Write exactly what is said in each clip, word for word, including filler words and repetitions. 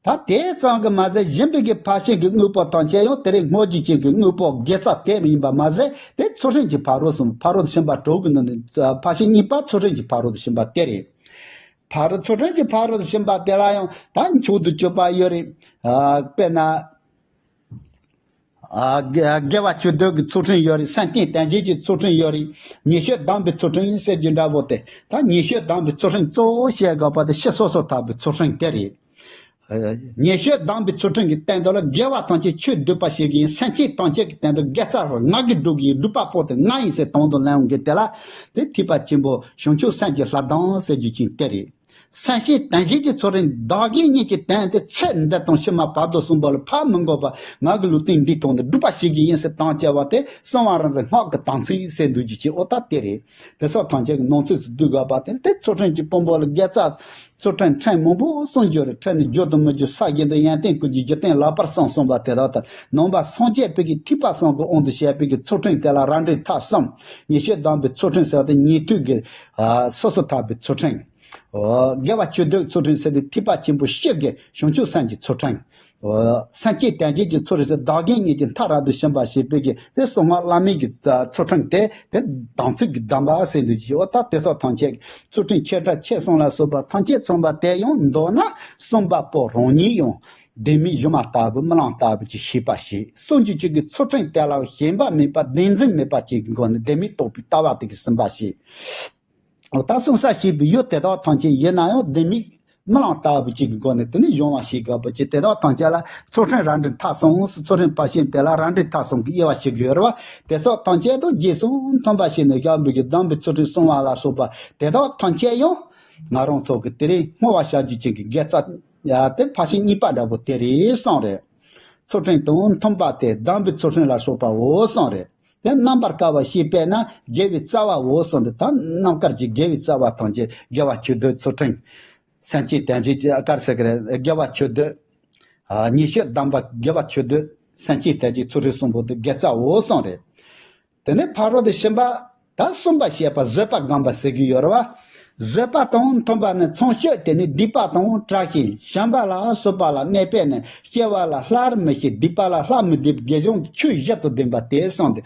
ད་དེ་ཙམ་གྱིས་མ་ཟད། སྦྱིན་པའི་གི་ཕར་ཕྱིན་གྱི་དངོས་པོ་ཐམས་ཅད་ཡང་དེ་རིང་སྔོན་གྱི་ཅན་གྱི་དངོས་པོ་དགེ་རྩ་དེ་ཡིན་པ་མ་ཟད། དེ་ཚུལ་ཁྲིམས་ཀྱི་ཕ་རོལ་གསུམ། ཕ་རོལ་ཏུ་ཕྱིན་པ་དྲུག་གི་ནང་ནས་ཕར་ཕྱིན་གཉིས་པ་ཚུལ་ཁྲིམས་ཀྱི་ཕ་རོལ་ཏུ་ཕྱིན་པ་དེ་རེད། ཕ་རོལ། ཚུལ་ཁྲིམས་ཀྱི་ཕ་རོལ་ཏུ་ཕྱིན་པ་དེ་ལ་ཡང་ད་མཆོག་ཏུ་གྱུར་པ་ཡོད་རེད། ཨ། དཔེར་ན། ཨ། དགེ་དགེ་བ་བཅུ་བདུན་གྱི་ཚུལ་ཁྲིམས་ཡོད་རེད། སེམས་ཅན་དོན་བྱེད་ཀྱི་ཚུལ་ཁྲིམས་ཡོད་རེད། ཉེས་སྤྱོད་སྡོམ་པའི་ཚུལ་ཁྲིམས་ཟེར་རྒྱུ་འདྲ་པོ་དེ། ད་ཉེས་སྤྱོད་སྡོམ་པའི་ཚུལ་ཁྲིམས་གཙོ་བོ་བཤད་དགོས་པ་དེ་ཕྱི་སོ་སོར་ཐར་པའི་ཚུལ་ཁྲིམས་དེ་རེད། ཉེས་སྤྱོད་སྡོམ་པའི་ཚུལ་ཁྲིམས་ཀྱི་སྟེང་དུ་ལ། དགེ་བ་ཐམས་ཅད་ཆོས་སྡུད་པ་ཞིག་ཡིན། སེམས་ཅན་ཐམས་ཅད་ཀྱི་དོན་དུ་དགེ་རྩ་རུ་ང་གིས་སྒྲུབ་ཀྱི་ཡིན། སྒྲུབ་པ་པོ་དེ་ང་ཡིན་ཟེར་དོན་དུ་ལེན་ཡོང་གི་དེ་ལ། དེ་ཐེག་པ་ཆེན་པོ་བྱང་ཆུབ་སེམས་ཀྱི་ལྷ་ལྡན་ཟེར་རྒྱུ་ཅན་དེ་རེད། སེམས་ཅན་དོན་བྱེད་ཀྱི་ཚུལ་ཁྲིམས། བདག་གིས་ཉིད་ཀྱི་དོན་དེ་ཚེ་འདི་དང་ཕྱི་མ་བར་དོ་གསུམ་པོ་ལ་ཕར་མི་འགོར་བར་ང་གི་ལུས་རྟེན་འདིའི་དོན་དུ་སྒྲུབ་པ་ཞིག་ཡིན་ཟེར་དམ་བཅའ་བ་དེ་གསང་བ་རང་བཞིན་སྔགས་ཀྱི་དམ་ཚིག་ཟེར་འདུག་རྒྱུ་ཅན། ཨོ་ད་དེ་རེད། དེ་སོགས་ཐམས་ཅད་ཀྱི་ནང་ཚིགས་སུ་བསྡུ་དགོས་པ་དེ། དེ་ཚུལ་ཁྲིམས་ཀྱི་དཔོན་པོ་ལ་དགེ་རྩ། ཚུལ་ཁྲིམས་ཕྲན་མང་པོ་གསུམ་ཡོད་རེད། ཁྲིམས་ནི་སྒྱུར་དང་མི་སྒྱུར། ས་གཞན་དང་ཡོན་ཏན་ཀུན་གྱི། རྒྱུ་རྟེན་ལེགས་པར་བསྲུང་གསུངས་པ་དེ་དག་ལྟར། ནང་པ་སངས་རྒྱས་པའི་གི་ཐེག་པ་གསུམ་གྱི་དབང་དུ་བྱས་པའི་གི་ཚུལ་ཁྲིམས་དེ་ལ་རབ་འབྲིང་ཐ་གསུམ། ཉེས་སྤྱོད་སྡོམ་པའི་ཚུལ་ཁྲིམས་ཟེར་བ་དེ་ཉན་ཐོས་ཀྱི། ཨ། སོ་སོར་ཐར་པའི་ཚུལ་ཁྲིམས། ཨོ། དགེ་བ་བཅུ་བདུན་ཚུལ་ཁྲིམས་ཟེར་དེ་ཐེག་པ་ཆེན་པོ་སྤྱི་གི་བྱང་ཆུབ་སེམས་ཀྱི་ཚུལ་ཁྲིམས། ཨོ། སེམས་ཅན་དོན་བྱེད་ཀྱི་ཚུལ་ཁྲིམས་ཟེར་བདག་གིས་ཉིད་ཀྱི་མཐའ་རབ་ཏུ་ཕྱིན་པ་ཞེས་པའི་གི་དེ་གསང་སྔགས་བླ་མེད་ཀྱི་ཚུལ་ཁྲིམས་དེ། དེ་དམ་ཚིག་གི་སྡོམ་པ་ཟེར་འདུག་ཅིང་། ཨོ་ད་དེ་སོགས་ཐམས་ཅད་ཚུལ་ཁྲིམས་ཆེ་ཕྲ་ཆེ་གསུམ་ལ་སོགས་པ་ཐམས་ཅད་མཚུངས་པ་དེ་ཡང་མདོར་ན་གསུམ་པ་པོ་རང་ཉིད་ཡང་ལྡེ་མིག་གཞུ་མ་ལྟ་བུ་རྨི་ལམ་ལྟ་བུ་ཅིག་ཤེས་པ་ཞིག། གསུམ་གྱི་ཆོས་ཀྱི་ཚུལ་ཁྲིམས་དེ་ལ་ཞེན་པ་མེད་པ་བདེན་འཛིན་མེད་པ་ཅིག་གི་སྒོ་ནས་ལྡེ་མིག་རྟོགས་པའི་ལྟ་བ་དེ་གིས་ཟིན་པ་ཞིག། ད་གསུང་ས་ཞེས་པའི་ཡུལ་དེ་དག་ཐམས་ཅད་ཡིན་ན་ཡང་ལྡེ་མིག་རྨི་ལམ་ལྟ་བུ་ཅིག་གི་སྒོ་ནས་དེ་ནི་སྦྱོང་བ་ཞིག་དགོས་པ་ཅིག། དེ་དག་ཐམས་ཅད་ལ་ཚུལ་ཁྲིམས་རབ་འབྲིང་ཐ་གསུམ། ཚུལ་ཁྲིམས་ཕར་ཕྱིན་དེ་ལ་རབ་འབྲིང་ཐ་གསུམ་གྱི་དབྱེ་བ་ཕྱེ་གི་ཡོད་རེད་བ། དེ་སོགས་ཐམས་ཅད་དང་རྗེས་སུ་མཐུན་པ་ཞིག་ནས་བཞག་པའི་གི་སྡོམ་པའི་ཚུལ་ཁྲིམས་གསུངས་པ་ལ་སོགས་པ་དེ་དག་ཐམས་ཅད་ཡང་ང་རང་ཚོ་གི་དེ་རིང་སྨོ་བ་བྱ་རྒྱུ་ཅན་གྱི་དགེ་རྩ་ཡ་དེ་ཕར་ཕྱིན་གཉིས་པ་འདྲ་པོ་དེ་རེད་གསུངས་རེད། ཚུལ་ཁྲིམས་དང་མཐུན་པ་དེ་སྡོམ་པའི་ཚུལ་ཁྲིམས་ལ་སོགས་པའོ་གསུངས་རེད། དེ་རྣམ་པར་དཀར་བ་ཞེས་པས་ན་དགེ་བའི་རྩ་བའོ་གསུངས་ཏེ། ད་རྣམ་དཀར་གྱི་དགེ་བའི་རྩ་བ་ཐམས་ཅད་དགེ་བ་བཅུ་བདུན་ཚུལ་ཁྲིམས། སེམས་ཅན་དོན་བྱེད་ཀྱི་ཨ་དཀར་ཟེར་གི་རེད། དགེ་བ་བཅུ་བདུན། ཨ། ཉེས་སྤྱོད་སྡོམ་པ་དགེ་བ་བཅུ་བདུན། སེམས་ཅན་དོན་བྱེད་ཚུལ་ཁྲིམས་གསུམ་པོ་དེ་དགེ་རྩའོ་གསུངས་རེད། དེ་ནས་ཕ་རོལ་ཏུ་ཕྱིན་པ། ད་གསུམ་པ་བཤད་པ་བཟོད་པ་སྒོམ་པ་ཟེར་གྱི་ཡོད་རེད་བ། བཟོད་པ་དང་མཐུན་པ་ནི་མཚུངས་སྤྱོད་དེ་ནི་སྡིག་པ་དང་བྲལ་ཞིང་བྱམས་པ་ལ་སོགས་པ་ལ་གནས་པས་ནི་སྐྱེ་བ་ལ་སླར་མི་སྐྱེ། སྡིག་པ་ལ་སླར་མི་སྡོད་པའི་དགེ་སྦྱོང་གི་ཆོས་བཞི་དང་ལྡན་པ་སྟེ་གསུངས་ཏེ།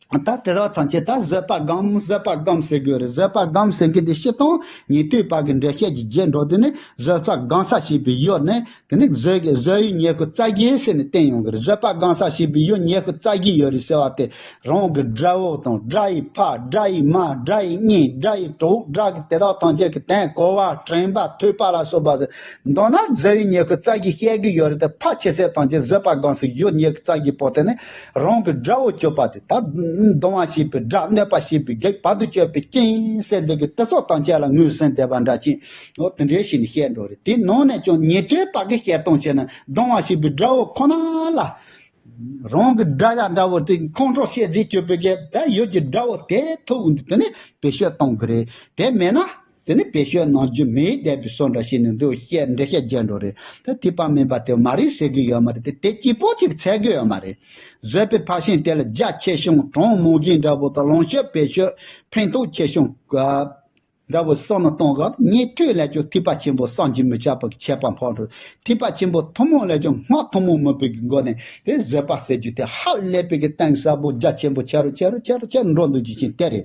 ད་དེ་དག་ཐམས་ཅད་ད་བཟོད་པ་སྒོམ། བཟོད་པ་སྒོམ་ཟེར་དགོས་རེད། བཟོད་པ་སྒོམ་ཟེར་མཁན་དེ་སྤྱིར་བཏང་ཉན་ཐོས་པ་གི་འགྲེལ་བཤད་ཀྱི་རྗེས་འགྲོ་དེ་ནི་བཟོད་པ་སྒོམ་ས་ཞེས་པའི་ཡུལ་ནི། དེ་ནི་བཟོད་བཟོད་ཡུལ་ཉེར་དགུ་རྩ་བཞི་ཟེར་ནས་བསྟན་ཡོང་གི་རེད། བཟོད་པ་སྒོམ་ས་ཞེས་པའི་ཡུལ་ཉེར་དགུ་རྩ་བཞི་ཡོད་རེད་ཟེར་བ་དེ། རང་གི་དགྲ་བོ་དང་། དགྲ་ཡི་ཕ། དགྲ་ཡི་མ། དགྲ་ཡི་གཉེན། དགྲ་ཡི་གྲོགས། དགྲ་གི་དེ་དག་ཐམས་ཅད་ཀྱི་དོན། གོ་བ། དྲན་པ། ཐོས་པ་ལ་སོགས་པ་ཟེར། མདོར་ན་བཟོད་ཡུལ་ཉེར་དགུ་རྩ་བཞི་བཤད་ཀྱི་ཡོད་རེད་དེ། ཕལ་ཆེ་ས་ཐམས་ཅད་བཟོད་པ་སྒོམ་སའི་ཡུལ་ཉེར་དགུ་རྩ་བཞི་པོ་དེ་ནི་རང་གི་དགྲ་བོ་གཅོད་པ་དེ། ད་གདུང་བ་བྱེད་པའི་དགྲ། གནོད་པ་བྱེད་པའི་བགེགས། བར་དུ་གཅོད་པའི་རྐྱེན་ཟེར་འདི་གི་དེ་ཚོ་ཐམས་ཅད་ལ་ངོས་ཟིན་བསྡད་པ་འདྲ་ཅིག། འོ་དེ་འདྲའི་ཞིག་ནས་བཤད་འགྲོ་རེད། དེའི་ནང་ནས་ཀྱང་ཉན་ཐོས་པ་གི་བཤད་སྟངས་བྱས་ན། གདུང་བ་བྱེད་པའི་དགྲ་བོ་ཁོ་ན་ལ། རང་གི་དགྲ་ཡ་འདྲ་བོ་དེ་ཁོང་ཁྲོ་བྱེད་རྩིས་སྤྱོད་པའི་གི་ད་ཡུལ་གྱི་དགྲ་བོ་དེ་ཐུག་འདུག། དེ་ནི་བེད་སྤྱོད་གཏོང་གི་རེད། དེ་མེད་ན། དེ་ནི་བེད་སྤྱོད་གནང་རྒྱུ་མེད་བསྡད་པའི་བཟོ་འདྲ་ཞིག་ནས་འདུག། བཤད་འགྲེལ་བཤད་རྒྱག་འགྲོ་རེད། དེ་ཐེག་པ་དམན་པ་དེ་མ་རེད་ཟེར་གི་ཡོད་མ་རེད། དེ་དེ་གཅིག་པོ་གཅིག་འཚོལ་གི་ཡོད་མ་རེད། བཟོད་པའི་ཕར་ཕྱིན་དེ་ལ་རྒྱ་ཆེ་ཆུང་གྲངས་མང་ཆེན་འདྲ་པོ་དང་། ལོངས་སྤྱོད་བེད་སྤྱོད་ཕན་ཐོགས་ཆེ་ཆུང་འདྲ་པོ་བསམ་བློ་གཏོང་ག། ཉན་ཐོས་ལས་ཀྱང་ཐེག་པ་ཆེན་པོ་བསམ་གྱིས་མི་ཁྱབ་པ་ཁྱད་པར་འཕགས་འགྲོ། ཐེག་པ་ཆེན་པོ་ཐུན་མོང་ལས་ཀྱང་སྔགས་ཐུན་མོང་མིན་པའི་སྒོ་ནས་དེ་བཟོད་པ་ཟེར་རྒྱུ་དེ་ཧ་ལས་པའི་གི་གཏིང་ཟབ་པོ་རྒྱ་ཆེན་པོ་ཆེ་རུ་ཆེ་རུ་ཆེ་རུ་ཆེ་རུ་འགྲོ་འདུག་རྒྱུ་ཅན་དེ་རེད།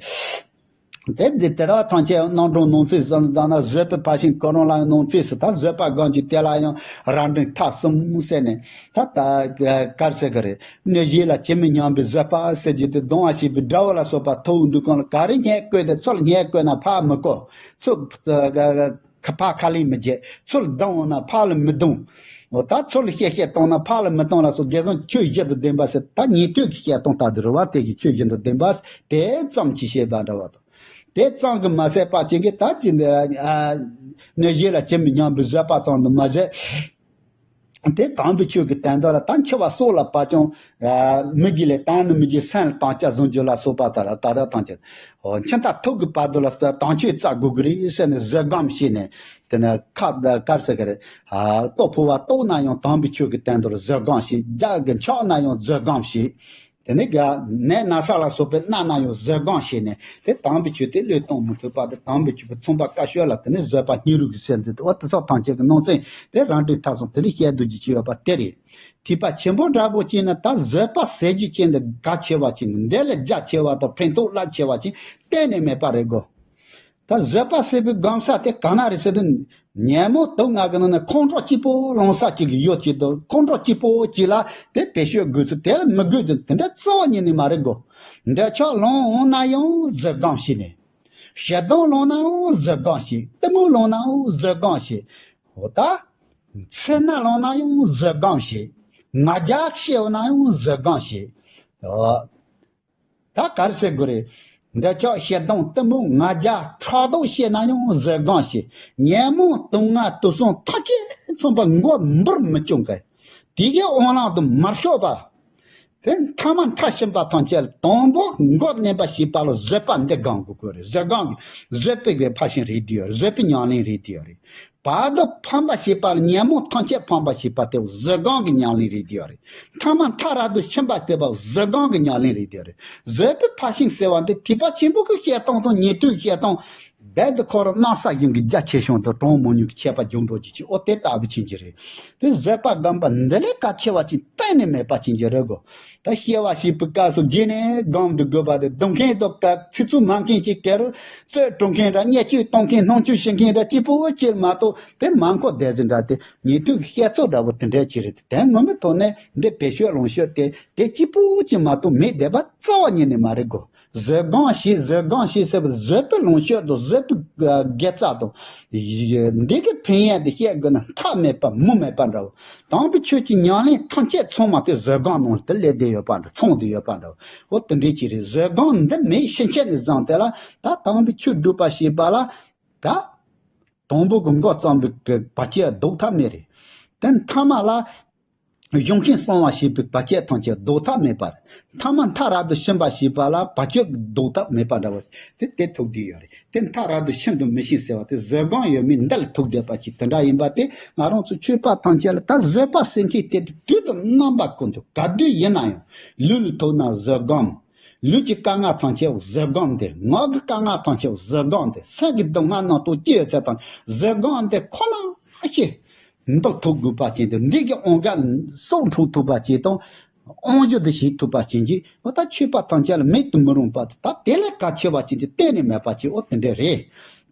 དེ་འདི་དེ་དག་ཐམས་ཅད་རྣམ་གྲངས་ནང་གསེས་སུ་བཏང་ན། བཟོད་པའི་ཕར་ཕྱིན་ཁོ་རང་ལ་ཡང་ནང་གསེས་སུ། ད་བཟོད་པ་སྒོམ་རྒྱུ་དེ་ལ་ཡང་རབ་འབྲིང་ཐ་གསུམ་ཟེར་ནས། ད་ད་ག་རེ་ཟེར་གི་རེད། གནོད་བྱེད་ལ་ཇི་མི་སྙམ་པའི་བཟོད་པ་ཟེར་རྒྱུ་དེ། གདུང་བ་བྱེད་པའི་དགྲ་བོ་ལ་སོགས་པ་ཐུག་འདུག་གང་ལ་ག་རེ་བསྙད་བཀོད་དེ། ཚུར་བསྙད་བཀོད་ན་ཕར་མི་བཀོད། ཚུར་ཕར་ཁ་ལན་མི་འཇལ། ཚུར་རྡུང་འོང་ན་ཕར་ལ་མི་རྡུང་། འོ་ད་ཚུར་ལ་བཤད་བཤད་གཏོང་ན་ཕར་ལ་མི་གཏོང་ལ་སོགས་དགེ་སྦྱོང་ཆོས་བཞི་དང་ལྡན་པ་ཟེར། ད་ཉན་ཐོས་ཀྱི་བཤད་སྟངས་ལྟར་དུ་རེད་བ། དེ་གི་ཆོས་བཞི་དང་ལྡན་པ་དེ་ཙམ་གྱིས་བཤད་པ་འདྲ་བ་དང་། དེ་ཙམ་གྱིས་མ་ཟད་པ་ཅིག་གིས་ད་ཅི་འདི་ཨ་གནོད་བྱེད་ལ་ཇི་མི་སྙམ་པའི་བཟོད་པ་ཙམ་དུ་མ་ཟད། དེ་དམ་པའི་ཆོས་ཀྱི་དོན་དག་ལ་ད་འཆི་བ་སྲོག་ལ་བབ་ཀྱང་། ཨ་མི་དགེ་ལས་དང་ནི་མི་དགེ་སེམས་ལ་དམ་བཅའ་བཟུང་རྒྱུ་ལ་སོགས་པ་དག་ལ་ད་ལྟ་དང་བཅས། འོ་འཆི་མཐའ་ཐུག་གི་བར་དུ་ལ་དམ་ཆོས་བཙལ་དགོས་ཀྱི་རེད་ཟེར་ནས་བཟོད་སྒོམ་བྱས་ནས། དེ་ནས་ཁ་ག་རེ་ཟེར་གི་རེད། ཨ་ལྟོ་ཕོ་བ་ལྟོགས་ན་ཡང་དམ་པའི་ཆོས་ཀྱི་དོན་དག་ལ་བཟོད་སྒོམ་བྱས། རྒྱགས་ཀྱི་འཆག་ན་ཡང་བཟོད་སྒོམ་བྱས། དེ་ནས་ག་ནད་ན་ཚ་ལ་སོགས་པའི་མནའ་ན་ཡང་བཟོད་སྒོམ་བྱས་ནས་དེ་དམ་པའི་ཆོས་དེ་བློས་གཏོང་མི་ཐུབ་པ་དེ་དམ་པའི་ཆོས་ཀྱི་ཚངས་པ་བཀའ་ཆོས་ལ་དེ་ནས་བཟོད་པ་སྙིང་རུས་ཀྱི་སེམས་འདི་དེ་འོ་དེ་ཚོ་ཐམས་ཅད་ཀྱི་ནང་ཚན་དེ་རང་འགྲེལ་མཐའ་གསུམ་དེ་ནས་བཤད་སྡོད་རྒྱུ་ཅིག་ཡོད་པ་དེ་རེད། ཐེག་པ་ཆེན་པོ་འདྲ་པོ་ཅིག་ནི་ད་བཟོད་པ་ཟེར་རྒྱུ་ཅན་འདི་གལ་ཆེ་བ་ཅིག་འདི་ལས་རྒྱ་ཆེ་བ་དང་ཕན་ཐོགས་རླབས་ཆེ་བ་ཅིག་གཏན་ནས་མེད་པ་རེད་གོ། ད་བཟོད་པ་ཟེར་བའི་སྒོམ་ས་དེ་ག་ན་རེད་ཟེར་དུས། ཉོན་མོངས་དུག་ལྔ་གི་ནང་ནས་ཁོང་ཁྲོ་སྐྱིད་པོ་སློང་ས་ཅིག་ཡོད་ཅིག་དང་ཁོང་ཁྲོ་སྐྱིད་པོ་ཅིག་ལ་དེ་བེད་སྤྱོད་དགོས་ཚུལ་དེ་ལ་མི་དགོས་ཚུལ་དེ་འདྲ་རྩ་བ་ཉིད་ནས་མ་རེད་གོ། འདོད་ཆགས་ལངས་འོང་ན་ཡང་བཟོད་སྒོམ་བྱས་ནས། ཞེ་སྡང་ལངས་ནའང་བཟོད་སྒོམ་བྱས། གཏི་མུག་ལངས་ནའང་བཟོད་སྒོམ་བྱས། འོ་ད། སེར་སྣ་ལངས་ནའང་བཟོད་སྒོམ་བྱས། ང་རྒྱལ་སྐྱེ་འོང་ནའང་བཟོད་སྒོམ་བྱས། འོ། ད་ག་རེ་ཟེར་དགོས་རེད། འདོད་ཆགས་ཞེ་སྡང་གཏི་མུག་ང་རྒྱལ་ཕྲག་དོག་སྐྱེ་ན་ཡང་བཟོད་སྒོམ་བྱས། ཉོན་མོངས་དུག་ལྔ་དུག་གསུམ་ཐམས་ཅད་མཚུངས་པ་མགོ་འབུར་མི་བཅུག་གི། དེ་གའི་དབང་ལམ་དུ་མར་ཤོག་པ། དེ་མཐའ་མ་མཐར་ཕྱིན་པ་ཐམས་ཅད་ལ་དང་པོ་མགོ་མནན་པ་ཞེས་པ་ལ་བཟོད་པ་འདི་སྒོམ་དགོས་ཀྱི་རེད། བཟོད་སྒོམ་གྱི་བཟོད་པའི་གི་ཕར་ཕྱིན་རེད་དེ་ཡོད་རེད། བཟོད་པའི་ཉམས་ལེན་རེད་དེ་ཡོད་རེད། བར་དུ་ཕམ་པ་ཞེས་པ་ལ་ཉོན་མོངས་ཐམས་ཅད་ཕམ་པ་ཞེས་པ་དེ་བཟོད་སྒོམ་གྱི་ཉམས་ལེན་རེད་དེ་ཡོད་རེད། མཐའ་མ་མཐའ་རབ་ཏུ་ཕྱིན་པ་དེ་བ་བཟོད་སྒོམ་གྱི་ཉམས་ལེན་རེད་དེ་ཡོད་རེད། བཟོད་པའི་ཕར་ཕྱིན་ཟེར་བ་འདི་ཐེག་པ་ཆེན་པོ་གི་བཤད་སྟངས་དང་ཉན་ཐོས་བཤད་སྟངས། རྦད་དེ་ཁོ་རང་སྣང་ས་བཞིན་གྱི་རྒྱ་ཆེ་ཆུང་དང་གྲངས་མང་ཉུང་གི་ཁྱད་པར་འཇོག་འགྲོ་གི་ཅིག་ཨོ་དེ་ལྟ་བུ་ཕྱིན་གྱི་རེད། དེ་བཟོད་པ་སྒོམ་པ་འདི་ལས་གལ་ཆེ་བ་ཅིག་གཏན་ནས་མེད་པ་ཕྱིན་གྱི་རེད་གོ། ད་སྐྱེ་བ་བཞེས་པའི་སྐབས་སུ་རྗེས་ནས་སྒོམ་དུ་དགོས་པ་དེ་སྡོམ་མཁན་དང་ཚིག་རྩུབ་སྨྲ་མཁན་གྱི་སྐད་རུ་རྩོད་འགྲོ་མཁན་འདྲ་བརྙས་བཅོས་གཏོང་མཁན་སྣང་ཆུང་བྱེད་མཁན་འདྲ་སྐྱིད་པོ་སྐྱིད་མ་གཏོགས་དེ་མ་མཁོ་དེ་ཚོ་འདྲ་དེ་ཉན་ཐོས་ཀྱི་བཤད་ཚུལ་འདྲ་བོ་དེ་འདྲ་ཅིག་རེད། དེ་ངོ་མའི་ཐོག་ནས་འདི་བེད་སྤྱོད་ལོངས་སྤྱོད་དེ་དེ་སྐྱིད་པོ་སྐྱིད་མ་གཏོགས་མེད་བསྡད་པ་རྩ་བ་ཉིད་ནས་མ་རེད་གོ། བཟོད་སྒོམ་བྱེད་བཟོད་སྒོམ་བྱེད་ཟེར་བ་བཟོད་པའི་ལོངས་སྤྱོད་དང་བཟོད་པའི་དགེ་རྩ་དང་། འདི་གི་ཕན་ཡོན་དེ་བཤད་དགོས་ན་མཐའ་མེད་པ་མུ་མེད་པ་འདྲ་བོ། དམ་པའི་ཆོས་ཀྱི་ཉམས་ལེན་ཐམས་ཅད་ཚང་མ་དེ་བཟོད་སྒོམ་ནང་དུ་སླེབས་བསྡད་ཡོད་པ་འདྲ་ཚང་བསྡད་ཡོད་པ་འདྲ་བོ། འོ་དེ་འདྲའི་ཅིག་རེད། བཟོད་སྒོམ་འདི་མེད་ཕྱིན་ཆད་ནས་བཟུང་དེ་ལ་ད་དམ་པའི་ཆོས་སྒྲུབ་པ་ཞེས་པ་ལ་ད། དང་པོ་གི་མགོ་བརྩམས་པའི་གི་བར་ཆད་ཟློག་ཐབས་མེད་རེད། དེ་མཐའ་མ་ལ། གཞུང་ཤིང་གསང་བ་ཞེས་པའི་བར་ཆད་ཐམས་ཅད་ཟློག་ཐབས་མེད་པར། མཐའ་མ་མཐའ་རབ་ཏུ་ཕྱིན་པ་ཞེས་པ་ལ་བར་ཆད་ཟློག་ཐབས་མེད་པ་འདྲ་བ་དེ་དེ་ཐུག་བསྡད་ཡོད་རེད། དེ་མཐའ་རབ་ཏུ་ཕྱིན་དང་མི་ཕྱིན་ཟེར་བ་དེ་བཟོད་སྒོམ་ཡོད་མེད་འདི་ལ་ཐུག་བསྡད་པ་ཅིག་དེ་འདྲ་ཡིན་པ་དེ་ང་རང་ཚོ་ཆོས་པ་ཐམས་ཅད་ལ་ད་བཟོད་པ་ཟེར་མཁན་དེ་དུས་དང་རྣམ་པ་ཀུན་ཏུ་ག་དུས་ཡིན་ན་ཡང་ལུས་ལ་ཐུག་ན་བཟོད་སྒོམ། ལུས་ཀྱི་དཀའ་ངལ་ཐམས་ཅད་བཟོད་སྒོམ་སྟེ། ངག་གི་དཀའ་ངལ་ཐམས་ཅད་བཟོད་སྒོམ་སྟེ། སེམས་ཀྱི་སྡུག་བསྔལ་རྣམས་དང་བཅས་ཡོད་ཚད་དང་བཟོད་སྒོམ་སྟེ་ཁོ་ན་ཤེས། འདི་ཐུག་དགོས་པ་ཅན་དེ་འདི་གི་དབང་ག་སྲོག་འཕྲོག་ཐུབ་པ་ཅན་དང་། དབང་སྒྱུར་དུ་བྱེད་ཐུབ་པ་ཅན་གྱི་འོ་ད་ཆོས་པ་ཐམས་ཅད་ལ་མེད་དུ་མི་རུང་བ་དེ་ད་དེ་ལས་གལ་ཆེ་བ་ཅན་དེ་གཏན་ནས་མེད་པ་ཅིག་འོ་དེ་འདྲ་རེད།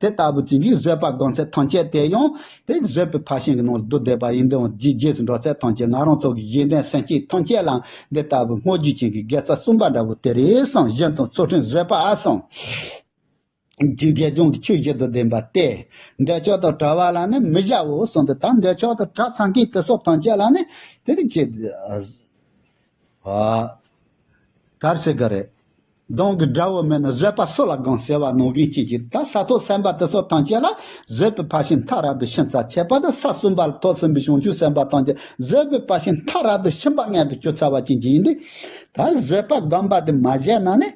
དེ་ལྟ་བུ་ཅན་གྱི་བཟོད་པ་སྒོམ་ཚད་ཐམས་ཅད་དེ་ཡང་དེ་བཟོད་པའི་ཕར་ཕྱིན་གྱི་ནང་བསྡུ་བསྡད་པ་ཡིན་དུས་རྗེས་རྗེས་སུ་འགྲོ་ཚད་ཐམས་ཅད་ང་རང་ཚོ་གི་གཞན་ལྡན་སེམས་ཅན་ཐམས་ཅད་ལ་འདི་ལྟ་བུ་བསྔོ་རྒྱུ་ཅན་གྱི་དགེ་རྩ་གསུམ་པ་འདྲ་བོ་དེ་རེད་གསུངས། གཞན་དང་ཚུལ་ཁྲིམས་བཟོད་པ་ཨ་གསུངས། རྒྱུ་དགེ་སྦྱོང་གི་ཆོས་བཞི་དང་ལྡན་པ་སྟེ། འདོད་ཆགས་དང་བྲལ་བ་ལ་ནི་མི་བྱའོ་གསུངས་ཏེ་ད་འདོད་ཆགས་དང་བྲལ་ཚར་མཁན་དེ་ཚོ་ཐམས་ཅད་ལ་ནི་དེ་རིགས་ཀྱི། ཨ། གར་སེ་ག་རེ། གདོང་གི་དགྲ་བོ་མེད་ན་བཟོད་པ་སུ་ལ་སྒོམ་ཟེར་བ་ནང་བཞིན་ཅིག་གིས་ད་ས་ཐོབ་སེམས་དཔའ་དེ་ཚོ་ཐམས་ཅད་ལ་བཟོད་པའི་ཕར་ཕྱིན་མཐའ་རབ་ཏུ་ཕྱིན་ཚར། ཁྱད་པར་དུ་ས་གསུམ་པ་ལ་ཐོབ་ཟིན་པའི་བྱང་ཆུབ་སེམས་དཔའ་ཐམས་ཅད་བཟོད་པའི་ཕར་ཕྱིན་མཐའ་རབ་ཏུ་ཕྱིན་པ་མངོན་དུ་གྱུར་ཚར་བ་ཅན་གྱི་ཡིན་དུས། ད་བཟོད་པ་སྒོམ་པ་དེ་མ་བྱས་ན་ནི།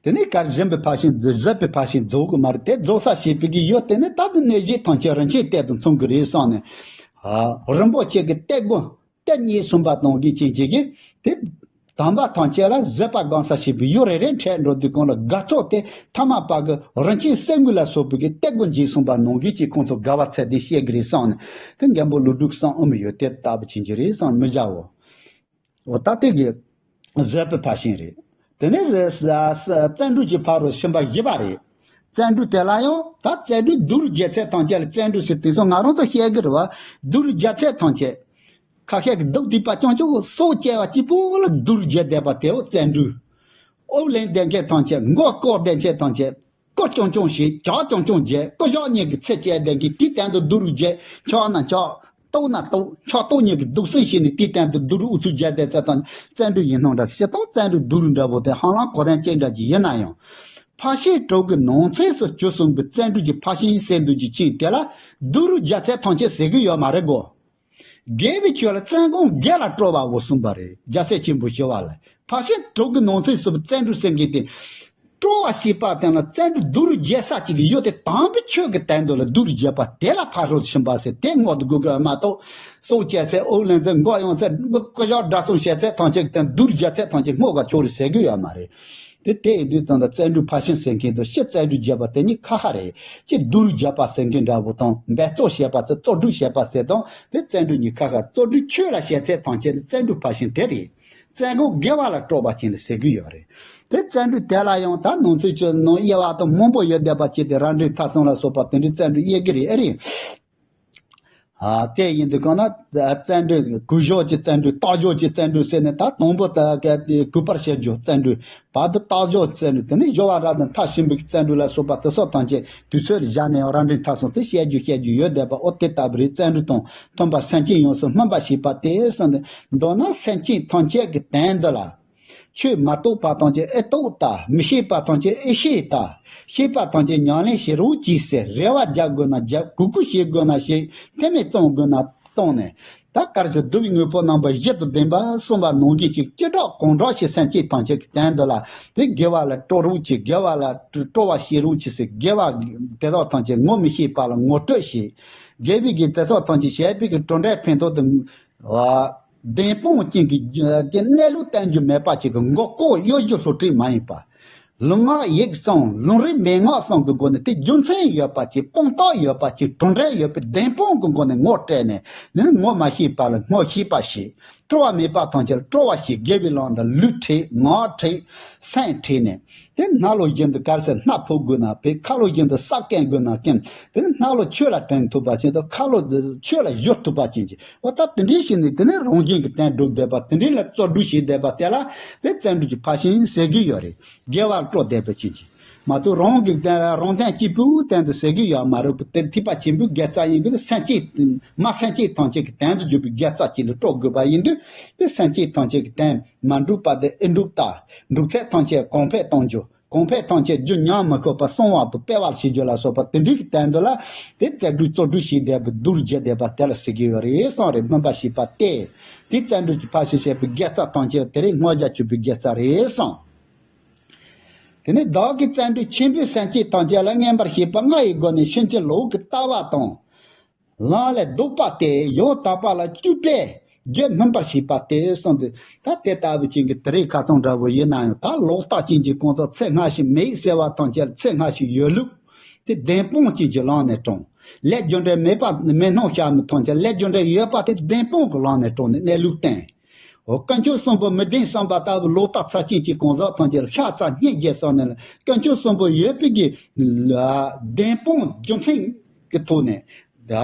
དེ་ནས་གར་སྦྱིན་པའི་ཕར་ཕྱིན་བཟོད་པའི་ཕར་ཕྱིན་རྫོགས་གི་མ་རེད། དེ་རྫོགས་ས་བྱེད་པའི་གི་ཡུལ་དེ་ནི་ད་དུ་གནས་གཞི་ཐམས་ཅད་རིན་ཆེན་གཏེར་དུ་མཚོན་གི་རེད་བསམ་ནས། རིན་པོ་ཆེ་གི་གཏེར་སྒོ། གཏེར་རྙེད་གསུངས་པ་དང་གི་ཅན་ཅིག་གིས་དེ། དམ་པ་ཐམས་ཅད་ལ་བཟོད་པ་སྒོམ་ས་ཞེས་པའི་ཡུལ་རེ་རེ་འཕྲད་འགྲོ་དུས་གང་ལ་དགའ་ཚོར་དེ་ཐ་མལ་པ་གི་རིན་ཆེན་གསེར་དངུལ་ལ་སོགས་པའི་གི་གཏེར་སྒོ་འབྱེད་གསུངས་པ་ནང་བཞིན་གྱི་ཁོང་ཚོ་དགའ་བ་ཚད་ལྡན་བཤད་གི་རེད་བསམ་ནས་དེ་མགོན་པོ་ཀླུ་སྒྲུབ་གསུངས་ཨོ་མི་ཡོད་དེ་ལྟ་བུ་ཅན་ཅིག་རེད་བསམ་མི་བྱའོ། འོ་ད་དེ་གི་བཟོད་པའི་ཕར་ཕྱིན་རེད། དེ་ནས་བརྩོན་འགྲུས་ཀྱི་ཕ་རོལ་ཕྱིན་པ་བཞི་པ་རེད། བརྩོན་འགྲུས་དེ་ལ་ཡང་ད་བརྩོན་འགྲུས་སྡུག་རུས་རྒྱག་ཚད་ཐམས་ཅད་ལ་བརྩོན་འགྲུས་ཟེར་དེ་ཚོ་ང་རང་ཚོ་བཤད་གི་རེད་བ། སྡུག་རུས་རྒྱག་ཚད་ཐམས་ཅད། ཁ་ཤས་ཀྱི་སྡུག་སྡིག་པ་རྐྱང་རྐྱང་སྲོག་བཅད་པ་གཅིག་པུ་ལ་སྡུག་རུས་རྒྱག་བསྡད་པ་དེའོ་བརྩོན་འགྲུས། དབུགས་ལེན་བསྡད་མཁན་ཐམས་ཅད་མགོ་བཀོག་བསྡད་མཁན་ཐམས་ཅད། བཀོག་རྐྱང་རྐྱང་བྱེད། བཀྱག་རྐྱང་རྐྱང་བྱེད། བཀོག་བཞག་གཉིས་ཀྱི་ཚེ་བཅད་བསྡད་མཁན་དེའི་སྟེང་དུ་སྡུག་རུས་བྱེད། འཕྱོག་ན་འཕྱོག་ལྟོགས་ན་ལྟོགས། འཕྱོག་ལྟོགས་གཉིས་ཀྱི་སྡུག་སྲན་བྱས་ནས་དེའི་སྟེང་དུ་སྡུག་རུས་ཨུ་ཚུགས་རྒྱག་བསྡད་ཚད་དང་བརྩོན་འགྲུས་ཡིན་སྣང་འདྲ་སྤྱིར་བཏང་བརྩོན་འགྲུས་སྡུག་རུས་འདྲ་པོ་དེ་ཧ་ལམ་གོ་དོན་གཅིག་འདྲ་ཅིག་ཡིན་ན་ཡང་། ཕར་ཕྱིན་དྲུག་གི་ནང་ཚན་སུ་བཅུ་གསུམ་པའི་བརྩོན་འགྲུས་ཀྱི་ཕར་ཕྱིན་ཟེར་འདུག་ཅིག་ཅིང་དེ་ལ་སྡུག་རུས་རྒྱག་ཚད་ཐམས་ཅད་ཟེར་གི་ཡོད་མ་རེད་གོ། དགེ་བའི་ཆོས་ལ་བརྩོན་སྒོམ་དགེ་ལ་སྤྲོ་བའོ་གསུངས་པ་རེད། རྒྱལ་སྲས་ཆེན་པོ་ཞི་བ་ལྷས། ཕར་ཕྱིན་དྲུག་གི་ནང་ཚན་སུ་བརྩོན་འགྲུས་ཟེར་མཁན་དེ། སྤྲོ་བ་ཞེས་པ་དེ་ལ་བརྩོན་འགྲུས་སྡུག་རུས་རྒྱལ་ས་གཅིག་ཡོད་དེ། དམ་པའི་ཆོས་ཀྱི་དོན་དུ་ལ་སྡུག་རུས་རྒྱལ་བ་དེ་ལ་ཕར་རོལ་ཕྱིན་པ་ཟེར་དེ་ངོ་དུ་དགོས་དགོས་མ་གཏོགས། སྲོག་བཅད་ཚེ་ཨོ་ལེན་ཚེ་མགོ་ཡོང་ཚེ་མགོ་ཀུ་ཞོག་དགྲ་གསུམ་བཤད་ཚེ་ཐམས་ཅད་ཀྱི་དོན་སྡུག་རུས་རྒྱལ་ཚེ་ཐམས་ཅད་སྔོ་ག་ཆོག་རེད་ཟེར་གི་ཡོད་མ་རེད། དེ་དེ་ཡིན་དུས་ཙང་ད་བརྩོན་འགྲུས་ཕར་ཕྱིན་ཟེར་མཁན་དང་སྤྱི་བརྩོན་འགྲུས་རྒྱས་པ་དེ་གཉིས་ཁ་ཁ་རེད། སྤྱི་སྡུག་རུས་རྒྱས་པ་ཟེར་མཁན་འདྲ་པོ་དང་འབད་རྩོལ་བྱེད་པ་ཟེར་རྩོལ་སྒྲུབ་བྱེད་པ་ཟེར་དང་དེ་བརྩོན་འགྲུས་གཉིས་ཁ་ཁ། རྩོལ་སྒྲུབ་ཆོས་ལ་བྱེད་ཚད་ཐམས་ཅད་ནི་བརྩོན་འགྲུས་ཕར་ཕྱིན་དེ་རེད། བརྩོན་འགྲུས་དགེ་བ་ལ་སྤྲོ་བ་ཅན་ལ་ཟེར་གི་ཡོད་རེད། དེ་བརྩོན་འགྲུས་དེ་ལ་ཡང་ད་ནང་ཚན་ཆོས་ནང་དབྱེ་བ་དང་མང་པོ་ཡོད་བསྡད་པ་ཅིག་དེ་རང་འགྲེལ་ཐ་གསུམ་ལ་སོགས་པ་དེ་འདྲའི་བརྩོན་འགྲུས་དབྱེ་གི་རེད། ཨེ་རེད། ཨ། དེ་ཡིན་དུས་གང་ན་བརྩོན་འགྲུས་གུ་ཞོག་གི་བརྩོན་འགྲུས་རྟག་སྦྱོར་གྱི་བརྩོན་འགྲུས་ཟེར་ནས་ད་དང་པོ་ད་ག་དེ་གུས་པར་བྱེད་རྒྱུ་བརྩོན་འགྲུས། བར་དུ་རྟག་སྦྱོར་བརྩོན་འགྲུས། དེ་ནས་སྦྱོར་བ་རབ་དང་མཐར་ཕྱིན་པའི་བརྩོན་འགྲུས་ལ་སོགས་པ་དེ་སོགས་ཐམས་ཅད་དུས་ཚོད་ལ་བཞག་ནས་ཡང་རང་འགྲེལ་ཐ་གསུམ་དུ་བཤད་རྒྱུ་བཤད་རྒྱུ་ཡོད་བསྡད་པ། ཨོ་དེ་ལྟ་བུ་རེད། བརྩོན་འགྲུས་དང་མཐུན་པར་སེམས་ཅན་ཡོངས་སུ་སྨིན་པར་བྱེད་པ་སྟེ་གསུངས་ཏེ། མདོར་ན་སེམས་ཅན་ཐམས་ཅད་ཀྱི་དོན་འདི་ལ། ཆོས་མ་རྟོགས་པ་ཐམས་ཅད་ཨེ་རྟོགས་ལྟ། མི་ཤེས་པ་ཐམས་ཅད་ཨེ་ཤེས་ལྟ། ཤེས་པ་ཐམས་ཅད་ཉམས་ལེན་བྱེད་རོགས་གྱིས་ཟེར། རེ་བ་རྒྱག་དགོས་ན་རྒྱག་གུས་བཀུར་བྱེད་དགོས་ན་བྱེད། ཐེ་མེད་བཙོང་དགོས་ན་བཙོང་ནས། ད་གར་ཚོད་བསྡུ་བའི་དངོས་པོ་རྣམ་པ་བཞི་དང་ལྡན་པ་གསུངས་པ་ནང་བཞིན་གྱི་ཅི་དྲག་གང་དྲག་ཞིག་སེམས་ཅན་ཐམས་ཅད་ཀྱི་དོན་འདི་ལ་དེ་དགེ་བ་ལ་སྤྲོ་རོགས་གྱིས། དགེ་བ་ལ་སྤྲོ་བ་བྱེད་རོགས་གྱིས་ཟེར། དགེ་བ་དེ་དག་ཐམས་ཅད་ངོ་མི་ཤེས་པ་ལ་ངོ་སྤྲོད་བྱེད། དགེ་བའི་གི་དེ་དག་ཐམས་ཅད་བྱས་པའི་གི་གྲུབ་འབྲས་ཕན་ཐོགས་དང་། བདེན་དཔང་ཅན་གྱི་གནས་ལུགས་བསྟན་རྒྱུ་མེད་པ་ཅིག་གི་མགོ་ལྐོག་གཡོ་སྒྱུ་སློབ་ཁྲིད་མ་ཡིན་པ། ལུང་ངག་ཡིག་གསུམ་ལུང་རིགས་མན་ངག་གསུམ་གྱི་སྒོ་ནས་དེ་རྒྱུ་མཚན་ཡོད་པ་ཅིག་དཔང་རྟགས་ཡོད་པ་ཅིག་གྲུབ་འབྲས་ཡོད་པའི་བདེན་དཔང་གི་སྒོ་ནས་ངོ་སྤྲད་ནས་ནི་ངོ་མ་ཤེས་པ་ལ་ངོ་ཤེས་པ་ཞིག་སྤྲོ་བ་མེད་པ་ཐམས་ཅད་ལ་སྤྲོ་བ་ཞིག་དགེ་བའི་ལམ་དུ་ལུས་ཁྲིད་ངག་ཁྲིད་སེམས་ཁྲིད་ནས། དེ་སྣ་ལོ་བཞིན་དུ་གར་ཟེར་སྣ་ཕོག་དགོས་ན་ཕེབས། ཁ་ལོ་བཞིན་དུ་ས་བཀན་དགོས་ན་བཀན། དེ་ནི་སྣ་ལོ་ཆོས་ལ་དྲན་ཐུབ་པ་ཅན་དང་ཁ་ལོ་ཆོས་ལ་གཞོལ་ཐུབ་པ་ཅན་གྱི་འོ་ད་དེ་འདྲའི་ཞིག་ནི་དེ་ནི་རང་བཞིན་གྱི་དོན་སྒྲུབ་བསྡད་པ་དེ་འདྲའི་ལ་རྩོལ་སྒྲུབ་བྱེད་བསྡད་པ་དེ་ལ་དེ་བརྩོན་འགྲུས་ཀྱི་ཕར་ཕྱིན་ཟེར་གྱི་ཡོད་རེད། དགེ་བ་སྤྲོ་བསྡད་པ་ཅན་གྱི་མ་གཏོགས་རང་གི་དོན་རང་དོན་གཅིག་པུའི་དོན་དུ་ཟེར་གྱི་ཡོད་མ་རེད། དེ་ཐེག་པ་ཆེན་པོའི་དགེ་རྩ་ཡིན་གྱི་སེམས་ཅན་མ་སེམས་ཅན་ཐམས་ཅད་ཀྱི་དོན་དུ་གྱུར་པའི་དགེ་རྩ་ཅིག་ལ་སྤྲོ་དགོས་པ་ཡིན་དུས་དེ་སེམས་ཅན་ཐམས་ཅད་ཀྱི་དོན། མ་འགྲུབ་པ་དེ་ཨེ་འགྲུབ་ལྟ། འགྲུབ་ཚད་ཐམས་ཅད་གོང་འཕེལ་གཏོང་རྒྱུ། གོང་འཕེལ་ཐམས་ཅད་རྒྱུ་ཉམས་མི་ཤོར་བར་སྲུང་བ་དང་སྤེལ་བར་བྱེད་རྒྱུ་ལ་སོགས་པ་དེ་འདྲའི་གི་དོན་དུ་ལ་དེ་བརྩོན་འགྲུས་རྩོལ་སྒྲུབ་བྱེད་བསྡད་པའི་སྡུག་རུས་བྱེད་བསྡད་པ་དེ་ལ་ཟེར་གྱི་ཡོད་རེད་གསུངས་རེད། སྨོན་པ་བྱེད་པ་སྟེ། དེ་བརྩོན་འགྲུས་ཀྱི་ཕར་ཕྱིན་བྱེད་པའི་དགེ་རྩ་ཐམས་ཅད་དེ་རིང་བསྔོ་རྒྱ་བཅུག་པའི་དགེ་རྩ་རེད་གསུངས། དེ་ནས་བདག་གིས་བརྩོན་འགྲུས་ཆེན་པོས་སེམས་ཅན་ཐམས་ཅད་ལ་མངོན་པར་བྱེད་པ་ལྔ་ཡི་སྒོ་ནས་ཕྱིན་ཅི་ལོག་གི་ལྟ་བ་དང་། ལམ་ལས་ལྡོག་པ་སྟེ་ཡང་དག་པ་ལ་བཅུ་པས་རྒྱུད་སྨིན་པར་བྱེད་པ་སྟེ་གསུངས་ཏེ། ད་དེ་ལྟ་བུ་ཅན་གྱི་དེ་རིང་ཁ་སང་འདྲ་བོ་ཡིན་ན་ཡང་ད་ལོག་ལྟ་ཅན་གྱི་གང་ཟག་ཚེ་སྔ་ཕྱི་མི་ཡིག་གསལ་བ་དང་བཅས་ཚེ་སྔ་ཕྱི་ཡོད་ལུགས་དེ་བདེན་དཔང་ཅན་གྱི་ལམ་ནས་དྲངས། ལས་རྒྱུ་འབྲས་མེད་པ་མེད་སྣང་བཤད་མི་ཐམས་ཅད་ལས་རྒྱུ་འབྲས་ཡོད་པ་དེ་བདེན་དཔང་གི་ལམ་ནས་དྲངས་ནས་གནས་ལུགས་བསྟན། འོ་དཀོན་མཆོག་གསུམ་པོ་མི་བདེན་བསམ་པ་ལྟ་བུ་ལོག་ལྟ་ཚར་ཅན་གྱི་གང་ཟག་ཐམས་ཅད་ལ་ཤ་ཚ་སྙིང་རྗེ་བསམ་ནས་ལ་དཀོན་མཆོག་གསུམ་པོ་ཡོད་པའི་གི་བདེན་དཔང་རྒྱུ་མཚན་གྱི་ཐོག་ནས།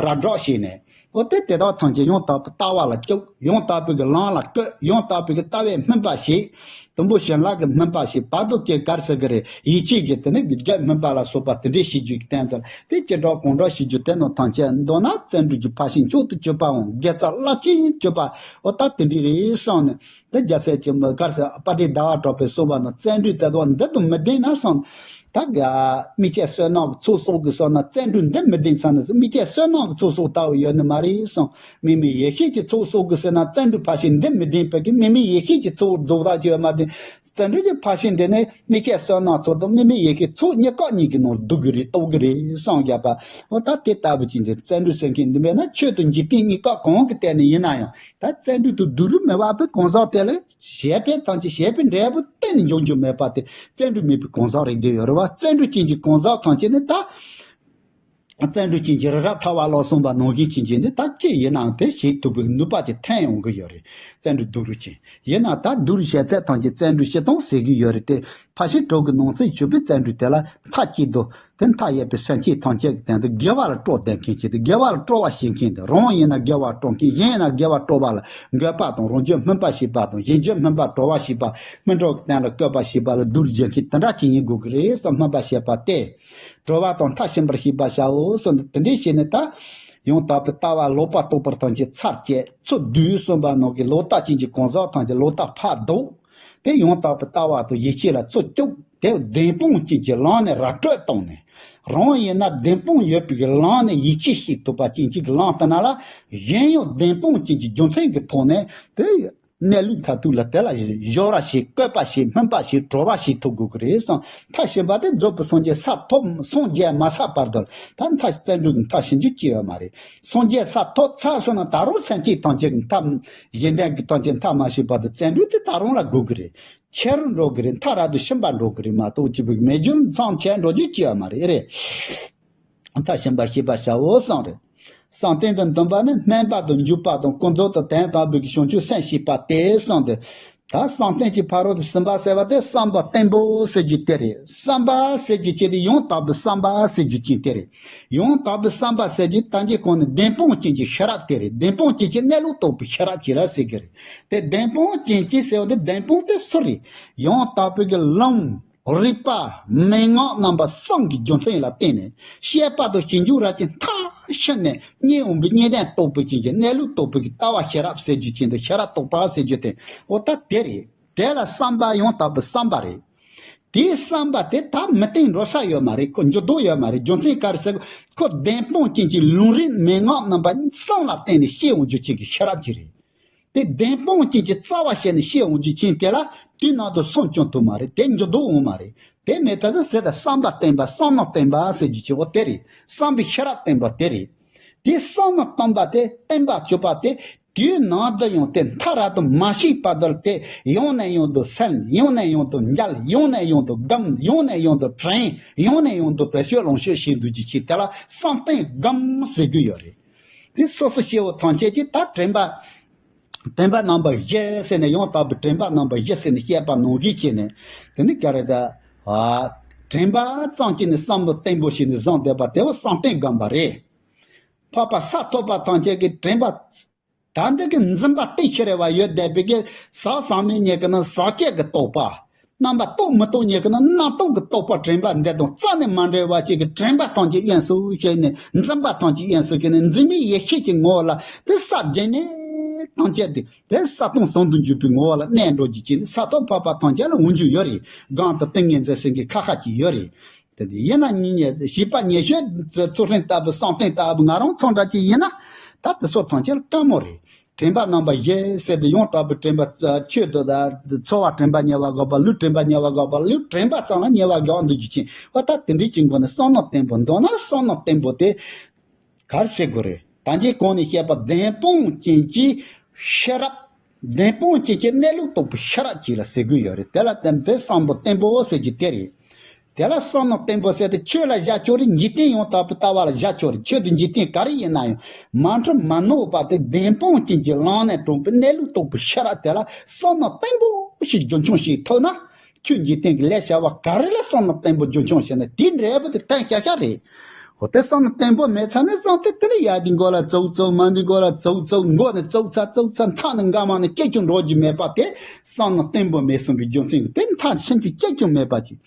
ར་སྒྲོག་བྱས་ནས། འོ་དེ་དེ་དག་ཐམས་ཅད་ཡང་དག་པའི་ལྟ་བ་ལ་བཅུག་ཡང་དག་པའི་གི་ལམ་ལ་བཀོད། ཡང་དག་པའི་གི་ལྟ་བའི་སྨིན་པ་བྱེད། དུམ་བུ་བྱིན་རླབས་ཀྱི་སྨིན་པ་བྱེད། བར་དུ་དེ་གར་ཟེར་གི་རེད། ཡིད་ཆེས་ཀྱི་དེ་ནི་རྒྱུད་སྨིན་པ་ལ་སོགས་པ་དེ་འདྲའི་བྱེད་རྒྱུ་གི་སྟེང་དུ་དེ་ཅི་འདྲ་གང་འདྲ་བྱེད་རྒྱུ་དེ་རྣམས་ཐམས་ཅད་མདོར་ན་བརྩོན་འགྲུས་ཀྱི་ཕར་ཕྱིན་མཆོག་ཏུ་གྱུར་པའམ་དགེ་རྩ་རླབས་ཆེན་གྱུར་པ་འོ་ད་དེ་འདྲའི་རེད་གསུངས་ནས། དེ་རྒྱལ་སྲས་ཀྱི་མི་གར་ཟེར་དཔལ་ལྡན་ཟླ་བ་གྲགས་པས་གསུངས་པ་ན་བརྩོན་འགྲུས་དེ་དག་འདི་དང་མི་ལྡན་ན་གསུངས། ད་ག་མི་སྐྱེ་བསོད་ནམས་ཀྱི་ཚོགས་གསོག་དགོས་ཟེར་ན་བརྩོན་འགྲུས་འདི་མི་ལྡན་ས་ན་མི་སྐྱེ་བསོད་ནམས་ཀྱི་ཚོགས་གསོག་ལྟ་བུ་ཡོད་ནི་མ་རེད་གསུངས། དམིགས་མེད་ཡེ་ཤེས་ཀྱི་ཚོགས་གསོག་དགོས་ཟེར་ན་བརྩོན་འགྲུས་ཕར་ཕྱིན་འདི་མི་ལྡན་པའི་གི་དམིགས་མེད་ཡེ་ཤེས་ཀྱི་ཚོགས་རྫོགས་རག་ཡོད་མ་ལྡན། བརྩོན་འགྲུས་ཀྱི་ཕར་ཕྱིན་འདི་ནི་མི་སྐྱེ་བསོད་ནམས་ཚོགས་དང་དམིགས་མེད་ཡེ་ཤེས་ཚོགས་གཉིས་ཀ་གཉིས་ཀྱི་ནང་འདུ་གི་རེད། གཏོགས་གི་རེད་གསུངས་བཞག་པ། འོ་ད་དེ་ལྟ་བུ་ཅན་གྱི་བརྩོན་འགྲུས་ཟེར་མཁན་འདི་མེད་ན་ཆོས་དང་འཇིག་རྟེན་གཉིས་ཀ་གང་གི་སྟེང་ནས་ཡིན་ན་ཡང་ད་བརྩོན་འགྲུས་དང་སྡུག་རུས་མེད་པ་དེ་གང་ཟག་དེ་ལ་བྱས་པའི་ཐམས་ཅད་བྱས་པའི་འབྲས་བུ་གཏན་ནས་འབྱུང་རྒྱུ་མེད་པ་དེ་བརྩོན་འགྲུས་མེད་པའི་གང་ཟག་རེད་བསྡད་ཡོད་རེད་བ། བརྩོན་འགྲུས་ཅན་གྱི་གང་ཟག་ཐམས་ཅད་ནི་ད། བརྩོན་འགྲུས་ཅན་གྱི་རི་རབ་ཐལ་བ་ལ་སོགས་པ་ནང་བཞིན་ཅན་གྱི་ནི་ད་ཅི་ཡིན་ནའང་དེ་བྱེད་ཐུབ་པའི་ནུས་པ་ཅིག་ཐོན་ཡོང་གི་ཡོད་རེད། བརྩོན་འགྲུས་སྡུག་རུས་ཅན་ཡིན་ན་ད་སྡུག་རུས་བྱས་ཚད་ཐམས་ཅད་བརྩོན་འགྲུས་སྤྱི་དང་ཟེར་གྱི་ཡོད་རེད་དེ། ཕར་ཕྱིན་དྲུག་གི་ནང་ཚན་ཞུས་པའི་བརྩོན་འགྲུས་དེ་ལ་མཐའ་གཅིག་ཏུ་དེ་མཐའ་ཡས་པའི་སེམས་ཅན་ཐམས་ཅད་ཀྱི་དོན་དུ་དགེ་བ་ལ་སྤྲོ་བསྡད་མཁན་ཅིག་དང་དགེ་བ་ལ་སྤྲོ་བ་བྱེད་མཁན་དེ་རང་ཡིན་ན་དགེ་བ་སྤྲོ་མཁན་གཞན་ཡིན་ན་དགེ་བ་སྤྲོ་བ་ལ་འགོད་པ་དང་རང་རྒྱུད་སྨིན་པ་བྱེད་པ་དང་གཞན་རྒྱུད་སྨིན་པ་གྲོལ་བ་བྱེད་པ་སྨིན་གྲོལ་གྱི་གཏན་ལ་བཀོད་པ་བྱེད་པ་ལ་སྡུག་རུས་བྱེད་མཁན་དེ་འདྲ་ཅིག་ཡིན་དགོས་ཀྱི་རེད་བསམ་སྨོན་པ་བྱེད་པ་སྟེ། གྲོལ་བ་དང་མཐར་ཕྱིན་པར་བྱེད་པར་བྱའོ་གསུངས་ནས་དེ་འདྲའི་བྱས་ནས་ད། ཡང་དག་པའི་ལྟ་བ་ལོག་པར་རྟོག་པར་ཐམས་ཅད་ཚར་བཅད་ཚུར་བསྡུས་གསུངས་པ་ནང་གི་ལོག་ལྟ་ཅན་གྱི་གང་ཟག་ཐམས་ཅད་ལོག་ལྟ་ཕར་ལྡོག་དེ་ཡང་དག་པའི་ལྟ་བ་དང་ཡིད་ཆེས་ལ་ཚུར་བཅུག་དེ་བདེན་དཔང་ཅན་གྱི་ལམ་ནས་ར་སྤྲོད་བཏང་ནས། རང་ཡིན་ན་བདེན་དཔང་ཡོད་པའི་གི་ལམ་ནས་ཡིད་ཆེས་བྱེད་ཐུབ་པ་ཅན་གྱི་གི་ལམ་དེ་ན་ལ་གཞན་ཡང་བདེན་དཔང་ཅན་གྱི་རྒྱུ་མཚན་གྱི་ཐོག་ནས་དེ། གནས་ལུགས་མཐར་ཐུག་ལ་དེ་ལ་སྦྱོར་བ་ཞིག་བཀོད་པ་ཞིག་སྨིན་པ་ཞིག་གྲོལ་བ་ཞིག་ཐོབ་དགོས་ཀྱི་རེད་བསམ། མཐའ་གཞན་པ་དེ་རྫོགས་པའི་སངས་རྒྱས་ས་ཐོབ་སངས་རྒྱས་མ་ཆགས་བར་དུ་ད་མཐའ་བཙན་འགྲོ་གི་མཐའ་ཕྱིན་རྒྱུ་ཅི་ཡོད་མ་རེད། སངས་རྒྱས་ས་ཐོབ་ཚར་སོང་ན་ད་རུང་སེམས་བསྐྱེད་ཐམས་ཅད་ཀྱི་མཐའ། གཞན་དོན་གྱི་ཐམས་ཅད་མཐའ་མ་ཕྱིན་བར་དུ་བཙན་འགྲོ་དེ་ད་རུང་ལ་དགོས་ཀྱི་རེད། ཆེ་རུ་འགྲོ་གི་རེད། མཐའ་རབ་ཏུ་ཕྱིན་པ་འགྲོ་གི་རེད་མ་གཏོགས་ཅི་བུ་མེད་རྒྱུ་མཚམས་ཆད་འགྲོ་རྒྱུ་ཅི་ཡོད་མ་རེད། ཨེ་རེད། མཐའ་ཕྱིན་པ་ཤེས་པར་བྱའོ་གསུངས་རེད། བསམ་གཏན་དང་བསྡོམས་པ་ནི་སྨོན་པ་དང་འཇུག་པ་དང་ཀུན་རྫོབ་དང་དོན་དམ་པའི་བྱང་ཆུབ་སེམས་ཤེས་པ་སྟེ་གསུངས་ཏེ། ད་བསམ་གཏན་གྱི་ཕ་རོལ་ཏུ་ཕྱིན་པ་ཟེར་བ་དེ་བསམ་པ་བརྟན་པོ་ཟེར་རྒྱུ་དེ་རེད། བསམ་པ་ཟེར་རྒྱུ་ཅི་སྟེ་ཡང་དག་པའི་བསམ་པ་ཟེར་རྒྱུ་ཅི་དེ་རེད། ཡང་དག་པའི་བསམ་པ་ཟེར་རྒྱུ་ད་གིན་གོང་ནས་བདེན་སྤོང་ཅན་གྱི་ཤེས་རབ་དེ་རེད། བདེན་སྤོང་ཅན་གྱི་གནས་ལུགས་རྟོགས་པའི་ཤེས་རབ་ཅིག་ལ་ཟེར་གི་རེད། དེ་བདེན་སྤོང་ཅན་གྱི་ཟེར་བ་དེ་བདེན་སྤོང་དེ་སུ་རེད། ཡང་དག་པའི་གི་ལམ། རིག་པ། མན་ངག་རྣམ་པ་གསུམ་གྱི་རྒྱུ་མཚན་ལ་བརྟེན་ནས་བཤད་པ་དང་ཞིབ་འཇུག་ར་ཅན་མཐར་ཕྱིན་ནས་རྙེད་འོང་བའི་རྙེད་དོན་རྟོགས་པའི་ཅན་གྱི་གནས་ལུགས་རྟོགས་པའི་གི་ལྟ་བ་ཤེས་རབ་ཟེར་རྒྱུ་ཅན་དང་ཤེས་རབ་རྟོགས་པ་ཟེར་རྒྱུ་དེ་འོ་ད་དེ་རེད། དེ་ལ་བསམ་པ་ཡང་དག་པའི་བསམ་པ་རེད། དེའི་བསམ་པ་དེ་ད་མི་བརྟན་འགྲོ་ས་ཡོད་མ་རེད། ཁོ་འགྱུར་ལྡོག་ཡོད་མ་རེད། རྒྱུ་མཚན་ག་རེ་ཟེར་ཁོ་བདེན་སྤོང་ཅན་གྱི་ལུང་རིགས་མན་ངག་རྣམ་པ་གསུམ་ལ་བརྟེན་ནས་སྐྱེ་འོང་རྒྱུ་ཅན་གྱི་ཤེས་རབ་ཅིག་རེད། དེ་བདེན་སྤོང་ཅན་གྱི་རྩ་བ་བཤད་ནས་སྐྱེ་འོང་རྒྱུ་ཅན་དེ་ལ་དུས་ནང་དུ་སོང་སྐྱོན་ཐུབ་མ་རེད། དེ་འགྱུར་ལྡོག་འོང་མ་རེད། དེ་མེད་ད་ཟེར་ཟེར་ད་བསམ་པ་བརྟན་པ་བསམ་མནོ་བརྟན་པ་ཟེར་རྒྱུ་ཅན་འོ་དེ་རེད། བསམ་པའི་ཤེས་རབ་བརྟན་པ་དེ་རེད། དེ་བསམ་མནོ་བརྟན་པ་དེ་བརྟན་པ་གྱུར་པ་དེ་དུས་ནང་དུ་ཡང་དེ་མཐའ་རབ་ཏུ་མ་ཤེས་བར་དུ་དེ་ཡང་ནས་ཡང་དུ་སེམས་ཡང་ནས་ཡང་དུ་འཇལ་ཡང་ནས་ཡང་དུ་སྒོམ་ཡང་ནས་ཡང་དུ་དྲན་ཡང་ནས་ཡང་དུ་བེད་སྤྱོད་ལོངས་སྤྱོད་བྱེད་འདུག་རྒྱུ་ཅན་དེ་ལ་བསམ་གཏན་སྒོམ་ཟེར་རྒྱུ་ཡོད་རེད། དེ་སོ་སོ་སྐྱེ་བོ་ཐམས་ཅད་ཀྱིས་ད་དྲན་པ། དྲན་པ་རྣམ་པ་བཞི་ཟེར་ནས་ཡང་དག་པའི་དྲན་པ་རྣམ་པ་བཞི་ཟེར་ནས་བཤད་པ་ནང་བཞིན་བྱས་ནས་དེ་ནི་ག་རེ་ད། དྲན་པ་ཙམ་གྱིས་ནི་བསམ་བློ་བརྟན་པོ་ཞིག་ནི་བཟང་བསྡད་པ་དེ་བ་བསམ་གཏན་སྒོམ་པ་རེད། འཕགས་པ་ས་ཐོབ་པ་ཐམས་ཅད་ཀྱིས་དྲན་པ། ད་འདི་གི་འཛིན་པ་སྟེ་ཤེས་རེ་བ་ཡོད་བསྡད་པའི་གི་ཟག་ཟག་མེད་གཉིས་ཀྱི་ནང་ཟག་བཅས་ཀྱི་རྟོག་པ། རྣམ་པ་རྟོག་མི་རྟོག་གཉིས་ཀྱི་ནང་རྣམ་རྟོག་གི་རྟོག་པ་དྲན་པ་འདི་དང་རྩ་ནས་མ་འབྲེལ་བ་ཅིག་གི་དྲན་པ་ཐམས་ཅད་དབྱིངས་སུ་བྱས་ནས་འཛིན་པ་ཐམས་ཅད་དབྱིངས་སུ་བྱས་ནས་འཛིན་མེད་ཡེ་ཤེས་ཀྱི་ངོ་བོ་ལ་དེ་ས་བརྒྱན་ནས་ཐམས་ཅད་དེ་དེ་ས་སྟོང་ཟུང་དུ་འཇུག་པའི་ངོ་བོ་ལ་གནས་འགྲོ་རྒྱུ་ཅན་ས་ཐོབ་འཕགས་པ་ཐམས་ཅད་ལ་འོང་རྒྱུ་ཡོད་རེད། གང་དུ་ཏིང་ངེ་འཛིན་སེམས་ཀྱི་ཁ་ཁ་ཅིག་ཡོད་རེད། དེ་འདི་ཡིན་ན་ཉིད་ཉིད་བྱིས་པ་ཉེ་ཤོས་ཚུལ་ཁྲིམས་ལྟ་བུ་བསམ་གཏན་ལྟ་བུ་ང་རང་ཚོ་འདྲ་ཅིག་ཡིན་ན་ད་དེ་ཚོ་ཐམས་ཅད་ལ་དཀའ་མོ་རེད། དྲན་པ་རྣམ་པ་བཞི་ཟེར་དུས་ཡང་དག་པའི་དྲན་པ་ཆོས་དུ་ད་ཚོར་བ་དྲན་པ་ཉེ་བར་འགོག་པ་ལུས་དྲན་པ་ཉེ་བར་འགོག་པ་ལུས་དྲན་པ་ཙམ་ལ་ཉེ་བར་འགོག་འདུག་རྒྱུ་ཅན་བ་ད་དེ་འདྲའི་ཅིག་མགོ་ནས་བསམ་མནོ་བརྟན་པོ་མདོར་ན་བསམ་མནོ་བརྟན་པོ་དེ་གར་ཟེར་དགོས་རེད། ད་གིན་གོང་ནས་བཤད་པ་བདེན་སྤོང་ཅན་གྱི་ཤེས་རབ། བདེན་སྤོང་ཅན་གྱི་གནས་ལུགས་རྟོགས་པའི་ཤེས་རབ་ཅིག་ལ་ཟེར་དགོས་ཡོད་རེད། དེ་ལ་བརྟེན་ཏེ་བསམ་བློ་བརྟན་པོ་ཟེར་རྒྱུ་དེ་རེད། དེ་ལ་བསམ་བློ་བརྟན་པོ་ཟེར་ཏེ་ཆོས་ལ་བཞག་ཆོག་རེད། འཇིག་རྟེན་ཡང་དག་པའི་ལྟ་བ་ལ་བཞག་ཆོག་རེད། ཆོས་དང་འཇིག་རྟེན་ག་རེ་ཡིན་ན་ཡང་མ་འཁྲུལ་མ་ནོར་བ་དེ་བདེན་སྤོང་ཅན་གྱི་ལམ་ནས་དྲངས་པའི་གནས་ལུགས་རྟོགས་པའི་ཤེས་རབ་དེ་ལ་བསམ་བློ་བརྟན་པོ་ཞིག་རྒྱུན་འཁྱོངས་ཞིག་ཐུབ་ན། ཆོས་འཇིག་རྟེན་གྱི་ལས་བྱ་བ་ག་རེ་ལ་བསམ་བློ་བརྟན་པོ་རྒྱུན་འཁྱོངས་བྱས་ན་དེ་འབྲས་བུ་དེ་གཏན་ཤ་ཤ་རེད། འོ་དེ་བསམ་བློ་བརྟན་པོ་མེད་ཚར་ནས་བསམ་སྟེ་དེ་ལ་ཡ་འདི་མགོ་ལ་ཙོག་ཙོག་མ་འདི་མགོ་ལ་ཙོག་ཙོག་མགོ་ནས་ཙོག་ཚ་ཙོག་ཚ་མཐའ་ནས་འགག་མ་ནས་སྐྱེ་ཁྱོད་འགྲོ་རྒྱུ་མེད་པ་དེ་བསམ་བློ་བརྟན་པོ་མེད་སོང་བའི་རྒྱུ་མཚན་གྱིས་དེ་མཐའ་ཕྱིན་རྒྱུ་སྐྱེ་ཁྱོད་མེད་པ་ཅིག་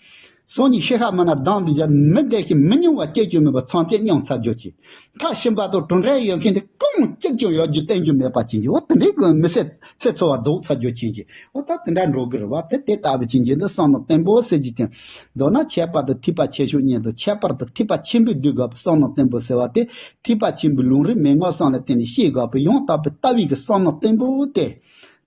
སང་ཉིན་ཤི་ཁ་མ་ན་ལྡང་འདི་བྱ་མི་བདེ་ཞིང་མི་ཉུང་བ་སྐྱེ་ཁྱོད་མེད་པ་ཚང་ཚད་མཉམ་ཚར་རྒྱུ་ཅིག་མཐའ་ཕྱིན་པ་དང་གྲུབ་འབྲས་ཡོད་མཁན་དེ་གང་གཅིག་ཀྱང་ཡོད་རྒྱུ་བསྟན་རྒྱུ་མེད་པ་ཅན་གྱི་འོ་དེ་འདྲའི་ཀུན་མི་སེམས་ཚེ་འཚོ་བ་རྫོགས་ཚར་རྒྱུ་ཅན་གྱི་འོ་ད་དེ་འདྲ་འགྲོ་གི་རེད་བ། དེ་དེ་ལྟ་བུ་ཅན་གྱི་འདི་བསམ་བློ་བརྟན་པོ་ཟེར་རྒྱུ་དེ་མདོར་ན་ཁྱད་པར་དུ་ཐེག་པ་ཆེ་ཤོས་གཉིས་དང་ཁྱད་པར་དུ་ཐེག་པ་ཆེན་པོའི་སྡུག་དགོས་པའི་བསམ་བློ་བརྟན་པོ་ཟེར་བ་དེ་ཐེག་པ་ཆེན་པོའི་ལུང་རིགས་མན་ངག་གསུམ་ལ་བརྟེན་ནས་ཤེས་དགོས་པའི་ཡང་དག་པའི་ལྟ་བའི་གི་བསམ་བློ་བརྟན་པོ་དེ།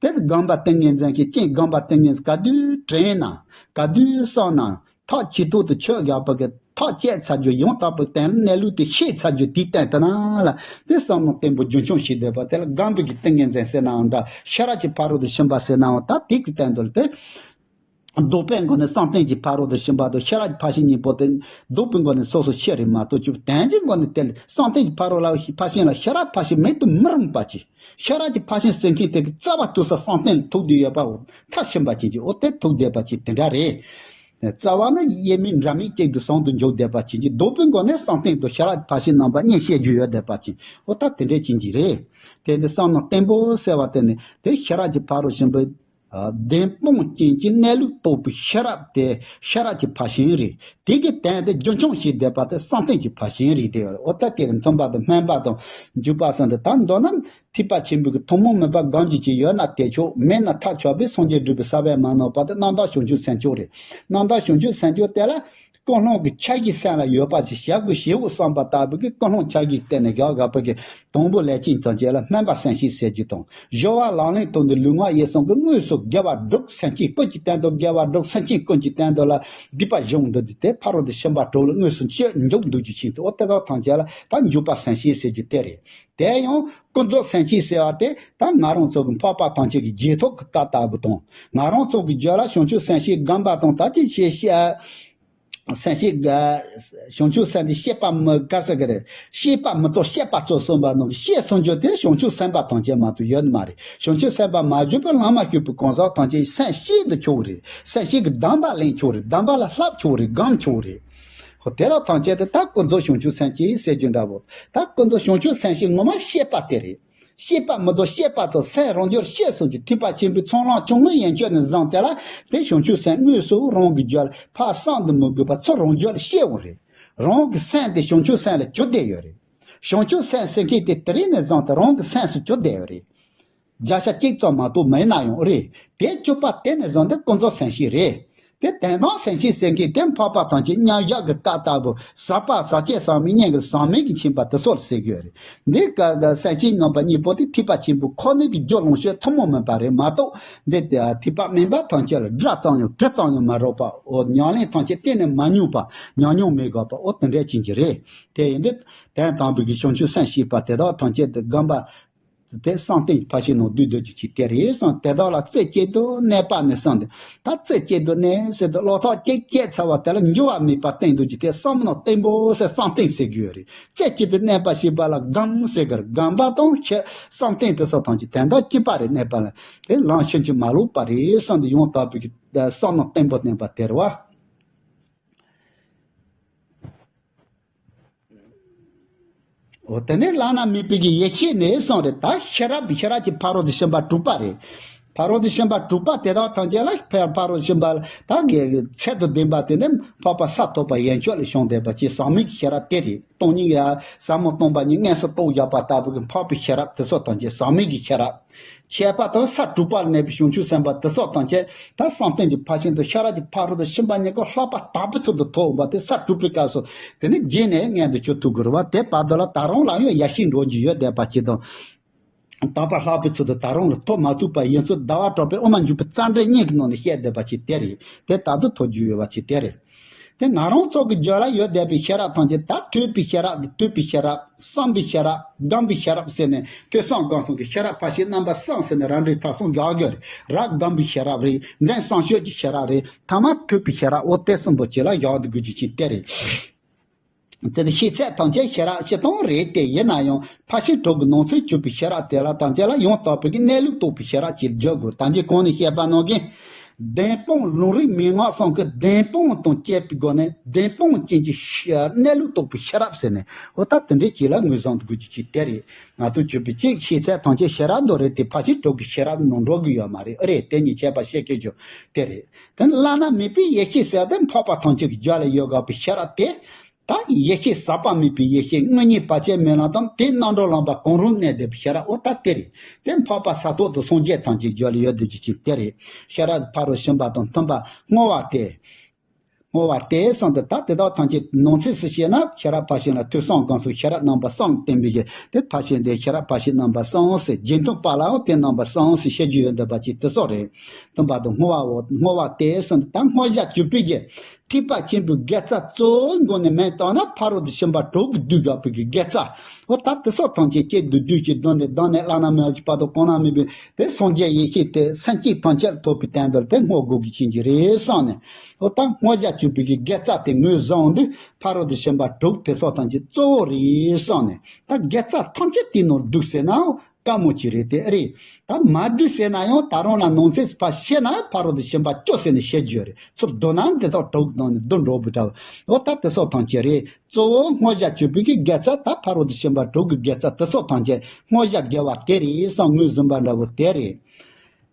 དེ་སྒོམ་པ་ཏིང་ངེ་འཛིན་གྱི་རྐྱེན་སྒོམ་པ་ཏིང་ངེ་འཛིན་ག་དུས་དྲན་ན་ག་དུས་བསམ་ན། ཐག་ཇེ་ཐུང་དུ་ཆོད་རྒྱག་པ་གི་ཐག་བཅད་ཚར་རྒྱུ་ཡང་དག་པའི་དོན་གནས་ལུགས་དེ་ཤེས་ཚར་རྒྱུ་དེའི་སྟེང་དུ་ན་ལ་དེ་བསམ་བློ་བརྟན་པོ་རྒྱུན་འཁྱོངས་བྱེད་བསྡད་པ་དེ་ལ་སྒོམ་པའི་གི་ཏིང་ངེ་འཛིན་ཟེར་ནའང་འདྲ་ཤེས་རབ་ཀྱི་ཕ་རོལ་ཏུ་ཕྱིན་པ་ཟེར་ནའང་ད་དེ་གི་སྟེང་དུ་ལ་དེ་ལྡོག་པའི་སྒོ་ནས་བསམ་གཏན་གྱི་ཕ་རོལ་ཏུ་ཕྱིན་པ་དང་ཤེས་རབ་ཀྱི་ཕ་ཤིང་གཉིས་པོ་དེ་ལྡོག་པའི་སྒོ་ནས་སོ་སོ་ཤེས་རེད་མ་གཏོགས་ཅིག་དོན་གྱི་སྒོ་ནས་དེ་ལ་བསམ་གཏན་གྱི་ཕ་རོལ་ལ་ཕ་ཤིང་ལ་ཤེས་རབ་ཕ་ཤིང་མེད་དུ་མི་རུང་བ་ཅིག་ཤེས་རབ་ཀྱི་ཕ་ཤིང་ཟེར་མཁན་དེ་གི་རྩ་བ་ཐུག་ས་བསམ་གཏན་ལ་ཐུག་བསྡད་ཡོད་པའོ། མཐའ་ཕྱིན་པ་ཅན་གྱི་འོ་དེ་ཐུག་བསྡད་པ་ཅིག་དེ་འདྲ་རེད། རྩ་བ་ནི་དབྱེར་མེད་འབྲལ་མེད་གཅིག་ཏུ་ཟུང་དུ་འཇུག་བསྡད་པ་ཅན་གྱི་ལྡོག་པའི་སྒོ་ནས་བསམ་གཏན་དང་ཤེས་རབ་ཀྱི་ཕ་ཤིང་རྣམ་པ་གཉིས་བཤད་རྒྱུ་ཡོད་བསྡད་པ་ཅན་འོ་ད་དེ་འདྲའི་ཅན་གྱི་རེད། དེ་ནི་བསམ་ན་བརྟན་པོ་གསལ་བ་དེ་ནི་དེ་ཤེས་རབ་ཀྱི་ཕ་རོལ་ཕྱིན་པའི་བདེན་སྤོང་ཅན་གྱི་གནས་ལུགས་རྟོགས་པའི་ཤེས་རབ་དེ་ཤེས་རབ་ཀྱི་ཕ་ཤིང་རེད། དེ་གི་དོན་དེ་རྒྱུན་འཁྱོངས་བྱེད་བསྡད་པ་དེ་བསམ་གཏན་གྱི་ཕ་ཤིང་རེད། དེ་འོ་ད་དེ་མཐུན་པ་དང་སྨོན་པ་དང་འཇུག་པ་གསུམ་དེ་ད་མདོར་ན་ཐེག་པ་ཆེན་པོའི་གི་ཐུན་མོང་མིན་པ་གང་ཞིག་ཅིག་ཡོད་ན་དེ་ཆོག་མེད་ན་ཐབས་ཆག་པས་སངས་རྒྱས་འགྲུབ་པའི་ས་བོན་མ་ནོར་བ་དེ་རྣམ་དག་བྱང་ཆུབ་སེམས་མཆོག་རེད། རྣམ་དག་བྱང་ཆུབ་སེམས་མཆོག་དེ་ལ་ ཀུན་སློང་གི་འཆར་གཞི་སེམས་ལ་ཡོད་པ་ཞིག་བྱ་དགོས་ཞེ་པོ་བསམ་པ་ལྟ་བུ་གི་ཀུན་སློང་འཆར་གཞི་སྟེང་ནས་བཞག་དགོས་པ་གི་དང་པོ་ལས་ཅན་དང་བཅས་ལ་སྨོན་པ་སེམས་བསྐྱེད་ཟེར་རྒྱུ་དང་། སྦྱོར་བ་ལག་ལེན་དུ་འདི་ལུས་ངག་ཡིད་གསུམ་གྱི་དངོས་སུ་དགེ་བ་སྒྲུབ། སེམས་ཅན་ཀུན་གྱི་སྟེང་དུ་དགེ་བ་སྒྲུབ། སེམས་ཅན་ཀུན་གྱི་སྟེང་དུ་ལ་སྡིག་པ་སྦྱོང་འདི་འདི་དེ་ཕ་རོལ་ཏུ་ཕྱིན་པ་དྲུག་ལ་དངོས་སུ་སྤྱོད་འཇུག་འདུ་རྒྱུ་ཆེན་ཏོ། འོ་དེ་དག་ཐམས་ཅད་ལ་ད་འཇུག་པ་སེམས་བསྐྱེད་ཟེར་རྒྱུ་དེ་རེད། དེ་ཡང་ཀུན་རྫོབ་སེམས་བསྐྱེད་ཟེར་བ་དེ་ད་ང་རང་ཚོ་གི་འཕགས་པ་ཐམས་ཅད་ཀྱི་རྗེས་ཐོབ་ཀྱི་བཀའ་ལྟ་བུ་དང་། ང་རང་ཚོ་གི་རྒྱུད་ལ་བྱང་ཆུབ་སེམས་བསྐྱེད་སྒོམ་པ་དང་ད་ཅི་ཤེས་ཤེས། སེམས་བསྐྱེད་བྱང་ཆུབ་སེམས་དེ་བསྐྱེད་པ་མི་དགའ་ས་གི་རེད། བསྐྱེད་པ་མི་གཙོ་བསྐྱེད་པ་གཙོ་གསུངས་པ་ནང་གི་བསྐྱེད་གསུང་རྒྱུ་དེ་བྱང་ཆུབ་སེམས་དཔའ་ཐམས་ཅད་མ་གཏོགས་ཡོད་ནི་མ་རེད། བྱང་ཆུབ་སེམས་དཔའ་མ་གྱུར་པའི་ལྷག་མ་གྱུར་པའི་གང་ཟག་ཐམས་ཅད་སེམས་བསྐྱེད་དུ་ཆོག་རེད། སེམས་བསྐྱེད་ཀྱི་གདམས་པ་ལེན་ཆོག་རེད། གདམས་པ་ལ་བསླབ་ཆོག་རེད། སྒོམ་ཆོག་རེད། ཧོ་དེ་ལ་ཐམས་ཅད་དེ་ད་ཀུན་རྫོབ་བྱང་ཆུབ་སེམས་བསྐྱེད་ཟེར་རྒྱུ་འདྲ་བོ། ད་ཀུན་རྫོབ་བྱང་ཆུབ་སེམས་བསྐྱེད་ངོ་མ་བསྐྱེད་པ་དེ་རེད། བསྐྱེད་པ་མི་རྫོགས་བསྐྱེད་པ་དང་སེམས་རང་རྒྱུད་བསྐྱེད་གསུམ་གྱི་ཐེག་པ་ཆེན་པོའི་ཚོགས་ལམ་ཆུང་ངུ་ཡན་ཆོད་ནས་བཟུང་སྟེ་ལ་དེ་བྱང་ཆུབ་སེམས་དངོས་སུ་རང་གི་རྒྱུད་ལ་ཕར་བསམ་དུ་མི་དགོས་པར་ཚུར་རང་རྒྱུད་ལ་སྐྱེ་འོང་རེད། རང་གི་སེམས་དེ་བྱང་ཆུབ་སེམས་ལ་གྱུར་བསྡད་ཡོད་རེད། བྱང་ཆུབ་སེམས་ཟེར་མཁན་དེ་དེ་རིང་ནས་བཟུང་སྟེ་རང་གི་སེམས་སུ་གྱུར་བསྡད་ཡོད་རེད། བརྒྱ་ཆ་གཅིག་ཙམ་མ་གཏོགས་མེད་ན་ཡང་རེད། དེ་གྱུར་པ་དེ་ནས་བཟུང་སྟེ་ཀུན་རྫོབ་སེམས་བསྐྱེད་རེད། དེ་དོན་དམ་སེམས་བསྐྱེད་ཟེར་མཁན་དེ་འཕགས་པ་ཐམས་ཅད་མཉམ་བཞག་གི་བཀའ་ལྟ་བུ་ཟག་པ་ཟག་བཅས་ཟག་མེད་མཉམ་གྱི་ཟག་མེད་ཀྱི་མཁྱེན་པ་དེ་སོགས་ཟེར་གྱི་ཡོད་རེད། འདི་སྐབས་སེམས་བསྐྱེད་རྣམ་པ་གཉིས་པོ་དེ་ཐེག་པ་ཆེན་པོའི་ཁོ་ནའི་གི་རྒྱུ་ལོངས་སྤྱོད་ཐུན་མོང་མིན་པ་རེད་མ་གཏོགས། འདི་ཐེག་པ་དམན་པ་ཐམས་ཅད་ལ་སྒྲ་ཙམ་ཡང་དྲི་ཙམ་ཡང་མ་རག་པ། འོ་ཉམས་ལེན་ཐམས་ཅད་གཏན་ནས་མ་མྱོང་པ། ཉམས་མྱོང་མི་དགོས་པ། འོ་དེ་འདྲ་ཅན་གྱི་རེད། དེ་ཡིན་དུས་དོན་དམ་པའི་གི་བྱང་ཆུབ་སེམས་བསྐྱེད་པ་དེ་དག་ཐམས་ཅད་དེ་སྒོམ་པ། དེ་བསམ་གཏན་གྱི་ཕར་ཕྱིན་ནང་བསྡུས་སྡོད་རྒྱུ་ཅིག་དེ་རེད་བསམ། དེ་དག་ལ་རྩེ་གཅིག་ཏུ་གནས་པ་ནས་བསམ་སྟེ། ད་རྩེ་གཅིག་ཏུ་གནས་ཟེར་དུས་ལོ་ཐོག་གཅིག་སྐྱེས་ཚར་བ་དེ་ལ་འགྱུར་བ་མེད་པར་བསྟེན་སྡོད་རྒྱུ་དེ་བསམ་མནོ་བརྟན་པོ་ཟེར་བསམ་གཏན་ཟེར་གྱི་ཡོད་རེད། རྩེ་གཅིག་ཏུ་གནས་པ་ཞེས་པ་ལ་སྒོམ་ཟེར་གི་རེད། སྒོམ་པ་དང་ཆེ་བསམ་གཏན་དེ་སོགས་ཐམས་ཅད་དོན་དག་གཅིག་པ་རེད། གནས་པ་ལ་དེ་ལམ་ཕྱིན་ཅི་མ་ལོག་པ་རེད་བསམ་སྟེ་ཡང་དག་པའི་གི་བསམ་མནོ་བརྟན་པོ་བསྟེན་པ་དེ་རེད་བ། འོ་དེ་ནས་བླ་ན་མེད་པའི་གི་ཡེ་ཤེས་ནས་གསུངས་རེད། ད་ཤེས་རབ་ཤེས་རབ་ཀྱི་ཕ་རོལ་ཏུ་ཕྱིན་པ་དྲུག་པ་རེད། ཕ་རོལ་ཏུ་ཕྱིན་པ་དྲུག་པ་དེ་དག་ཐམས་ཅད་ལ་ཕ་ཕ་རོལ་ཏུ་ཕྱིན་པ་ད་གི་ཚད་དང་ལྡན་པ་དེ་ནི་འཕགས་པ་ས་ཐོབ་པ་ཡན་ཆོད་ལ་བྱུང་བསྡད་པ་ཅིག་ཟག་མེད་ཀྱི་ཤེས་རབ་དེ་རེད། སྟོང་ཉིད་ཡ་ཟབ་མོ་སྟོང་པ་ཉིད་མངོན་སུམ་རྟོགས་བཞག་པ་ལྟ་བུ་གི་འཕགས་པའི་ཤེས་རབ་དེ་སོགས་ཐམས་ཅད་ཟག་མེད་ཀྱི་ཤེས་རབ། ཁྱད་པར་དུ་ས་དྲུག་པར་གནས་པའི་བྱང་ཆུབ་སེམས་དཔའ་དེ་སོགས་ཐམས་ཅད་ད་བསམ་གཏན་གྱི་ཕར་ཕྱིན་དང་ཤེས་རབ་ཀྱི་ཕ་རོལ་ཏུ་ཕྱིན་པ་གཉིས་ཀ་ལྷག་པ་དག་པའི་ཚུལ་དུ་ཐོབ་འོང་བ་དེ་ས་དྲུག་པའི་སྐབས་སུ་དེ་ནི་རྗེས་ནས་མངོན་དུ་གྱུར་ཐུབ་དགོས་རེད་བ། དེ་བར་དུ་ལ་ད་རུང་ལ་ཡང་ཡར་ཞིག་འགྲོ་རྒྱུ་ཡོད་བསྡད་པ་ཅིག་དང་། དག་པ་ལྷག་པའི་ཚུལ་དུ་ད་རུང་ལ་ཐོབ་མ་ཐུབ་པ་ཡིན་ཚུལ་ཟླ་བ་གྲགས་པས་དབུ་མ་འཇུག་པའི་རྩ་འགྲེལ་གཉིས་ཀྱི་ནང་ནས་བཤད་བསྡད་པ་ཅིག་དེ་རེད། དེ་ད་དུང་ཐོབ་རྒྱུ་ཡོད་པ་ཅིག་དེ་རེད། དེ་ང་རང་ཚོ་གི་རྒྱུད་ལ་ཡོད་བསྡད་པའི་ཤེས་རབ་ཐམས་ཅད་ད་ཐོས་པའི་ཤེས་རབ་ཀྱི་ཐོས་པའི་ཤེས་རབ། བསམ་པའི་ཤེས་རབ། སྒོམ་པའི་ཤེས་རབ་ཟེར་ནས་ཐོས་བསམ་སྒོམ་གསུམ་གྱི་ཤེས་རབ་ཕར་ཕྱིན་རྣམ་པ་གསུམ་ཟེར་ནས་རང་འགྲེལ་ཐ་གསུམ་རྒྱག་རྒྱུ་རེད། རབ་སྒོམ་པའི་ཤེས་རབ་རེད། འབྲིང་བསམ་སྤྱོད་ཀྱི་ཤེས་རབ་རེད། ཐ་མ་ཐོས་པའི་ཤེས་རབ། འོ་དེ་གསུམ་པོ་གཅིག་ལ་བཞག་དགོས་རྒྱུ་ཅིག་དེ་རེད། དེ་ནི་ཤེས་ཚད་ཐམས་ཅད་ཤེས་རབ་སྤྱིར་བཏང་རེད་དེ། ཡིན་ན་ཡང་ཕར་ཕྱིན་དྲུག་གི་ནང་ཚན་གྱུར་པའི་ཤེས་རབ་དེ་ལ་ཐམས་ཅད་ལ་ཡང་དག་པའི་གི་གནས་ལུགས་རྟོགས་པའི་ཤེས་རབ་ཅིག་བརྗོད་དགོས། ད་གིན་གོང་ནས་བཤད་པ་ནང་བཞིན། བདེན་སྤོང་ལུང་རིགས་མན་ངག་གསུམ་གྱི་བདེན་སྤོང་དང་བཅས་པའི་སྒོ་ནས་བདེན་སྤོང་ཅན་གྱི་ཤེས་གནས་ལུགས་རྟོགས་པའི་ཤེས་རབ་ཟེར་ནས། འོ་ད་དེ་འདྲའི་ཅིག་ལ་ངོས་བཟུང་དགོས་རྒྱུ་ཅིག་དེ་རེད། ང་ཚོ་གྱུར་པའི་གཅིག་ཤེས་ཚད་ཐམས་ཅད་ཤེས་རབ་མདོ་རེད་དེ། ཕར་ཕྱིན་དྲུག་གི་ཤེས་རབ་ནང་འགྲོ་གི་ཡོད་མ་རེད། ཨེ་རེད། དེ་གཉིས་ཁྱད་པར་བཤད་ཁྱད་ཆོས་དེ་རེད། དེ་ནི་བླ་ན་མེད་པའི་ཡེ་ཤེས་ཟེར་དེ་འཕགས་པ་ཐམས་ཅད་ཀྱི་རྒྱུད་ལ་ཡོད་དགོས་པའི་ཤེས་རབ་དེ། ད་ཡེ་ཤེས་ཟག་པ་མེད་པའི་ཡེ་ཤེས་དངོས་གཉེན་བར་ཆད་མེད་ལམ་དང་དེའི་རྣམ་གྲོལ་ལམ་པ་གང་རུང་གནས་བསྡད་པའི་ཤེས་རབ། འོ་ད་དེ་རེད། དེ་འཕགས་པ་ས་ཐོབ་དང་སངས་རྒྱས་ཐམས་ཅད་རྒྱུད་ལ་ཡོད་བསྡད་རྒྱུ་ཅིག་དེ་རེད། ཤེས་རབ་ཕ་རོལ་ཕྱིན་པ་དང་མཐུན་པ་བསྔོ་བ་སྟེ། བསྔོ་བ་སྟེ་གསུངས་ཏེ། ད་དེ་དག་ཐམས་ཅད་ནང་ཚན་སུ་བཤད་ན་ཤེས་རབ་ཕར་ཕྱིན་ལ་ཐོས་བསམ་སྒོམ་གསུམ་ཤེས་རབ་རྣམ་པ་གསུམ་བསྟན་པའི་གི་དེ་ཕར་ཕྱིན་དེ་ཤེས་རབ་ཕར་ཕྱིན་རྣམ་པ་གསུམ་ཟེར། རྗེས་མཐུན་པ་ལའང་དེ་རྣམ་པ་གསུམ་ཟེར་བཤད་རྒྱུ་ཡོད་འདུག་པ་ཅིག་དེ་སོགས་རེད། མཐུན་པ་དང་བསྔོ་བའོ། བསྔོ་བ་སྟེ་གསུངས་ཏེ། ད་བསྔོ་བྱ་གྱུར་པའི་གི་ཐེག་པ་ཆེན་པོའི་དགེ་རྩ་གཙོ་བོའི་སྒོ་ནས་མིང་བཏགས་ན་ཕ་རོལ་ཏུ་ཕྱིན་པ་དྲུག་གིས་བསྡུས་བཞག་པའི་གི་དགེ་རྩ། འོ་ད་དེ་སོགས་ཐམས་ཅད་གཅིག་ཏུ་བསྡུས་ཤིང་བསྡུས་ནས་བསྡུས་ནས་བླ་ན་མེད་པ་ཅིག་བར་དུ་གང་ན་མེད་པའི་དེ་སངས་རྒྱས་ཡེ་ཤེས་དེ་སེམས་ཅན་ཐམས་ཅད་ཐོབ་པའི་དོན་དུ་དེ་བསྔོ་དགོས་ཀྱི་ཕྱིན་གྱི་རེད་བསམས་ནས། འོ་ད་བསྔོ་བྱ་གྱུར་པའི་གི་དགེ་རྩ་དེ་ངོས་བཟུང་དུས་ཕ་རོལ་ཏུ་ཕྱིན་པ་དྲུག་དེ་སོགས་ཐམས་ཅད་གཙོ་བོ་རེད་བསམས་ནས། ད་དགེ་རྩ་ཐམས་ཅད་དེའི་ནང་བསྡུས་ཟེར་ནའང་དཀའ་མོ་ཅིག་རེད། དེ་ཨེ་རེད། ད་མ་བསྡུས་ཟེར་ན་ཡང་ད་རུང་ལ་ནང་གསེས་སུ་ཕར་བཤད་ན་ཕ་རོལ་ཏུ་ཕྱིན་པ་བཅུ་ཟེར་ནས་བཤད་རྒྱུ་རེད། ཚུར་བསྡུ་ན་འདི་དག་དྲུག་ནང་ནས་བསྡུ་འགྲོ་བའི་འདྲ་བ། འོ་ད་དེ་སོགས་ཐམས་ཅད་རེད། གཙོ་བོ་བསྔོ་བྱ་གྱུར་པའི་གི་དགེ་རྩ། ད་ཕ་རོལ་ཏུ་ཕྱིན་པ་དྲུག་གི་དགེ་རྩ་དེ་སོགས་ཐམས་ཅད་བསྔོ་བྱ་དགེ་བ་དེ་རེད་བསམ་ངོས་བཟུང་བ་འདྲ་བོ་དེ་རེད།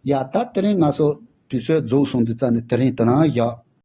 ཡ་ད་དེ་རིང་ང་ཚོ་དུས་ཚོད་རྫོགས་སོང་དུས་ཙམ་ནས་དེ་རིང་དེ་ནང་བཞག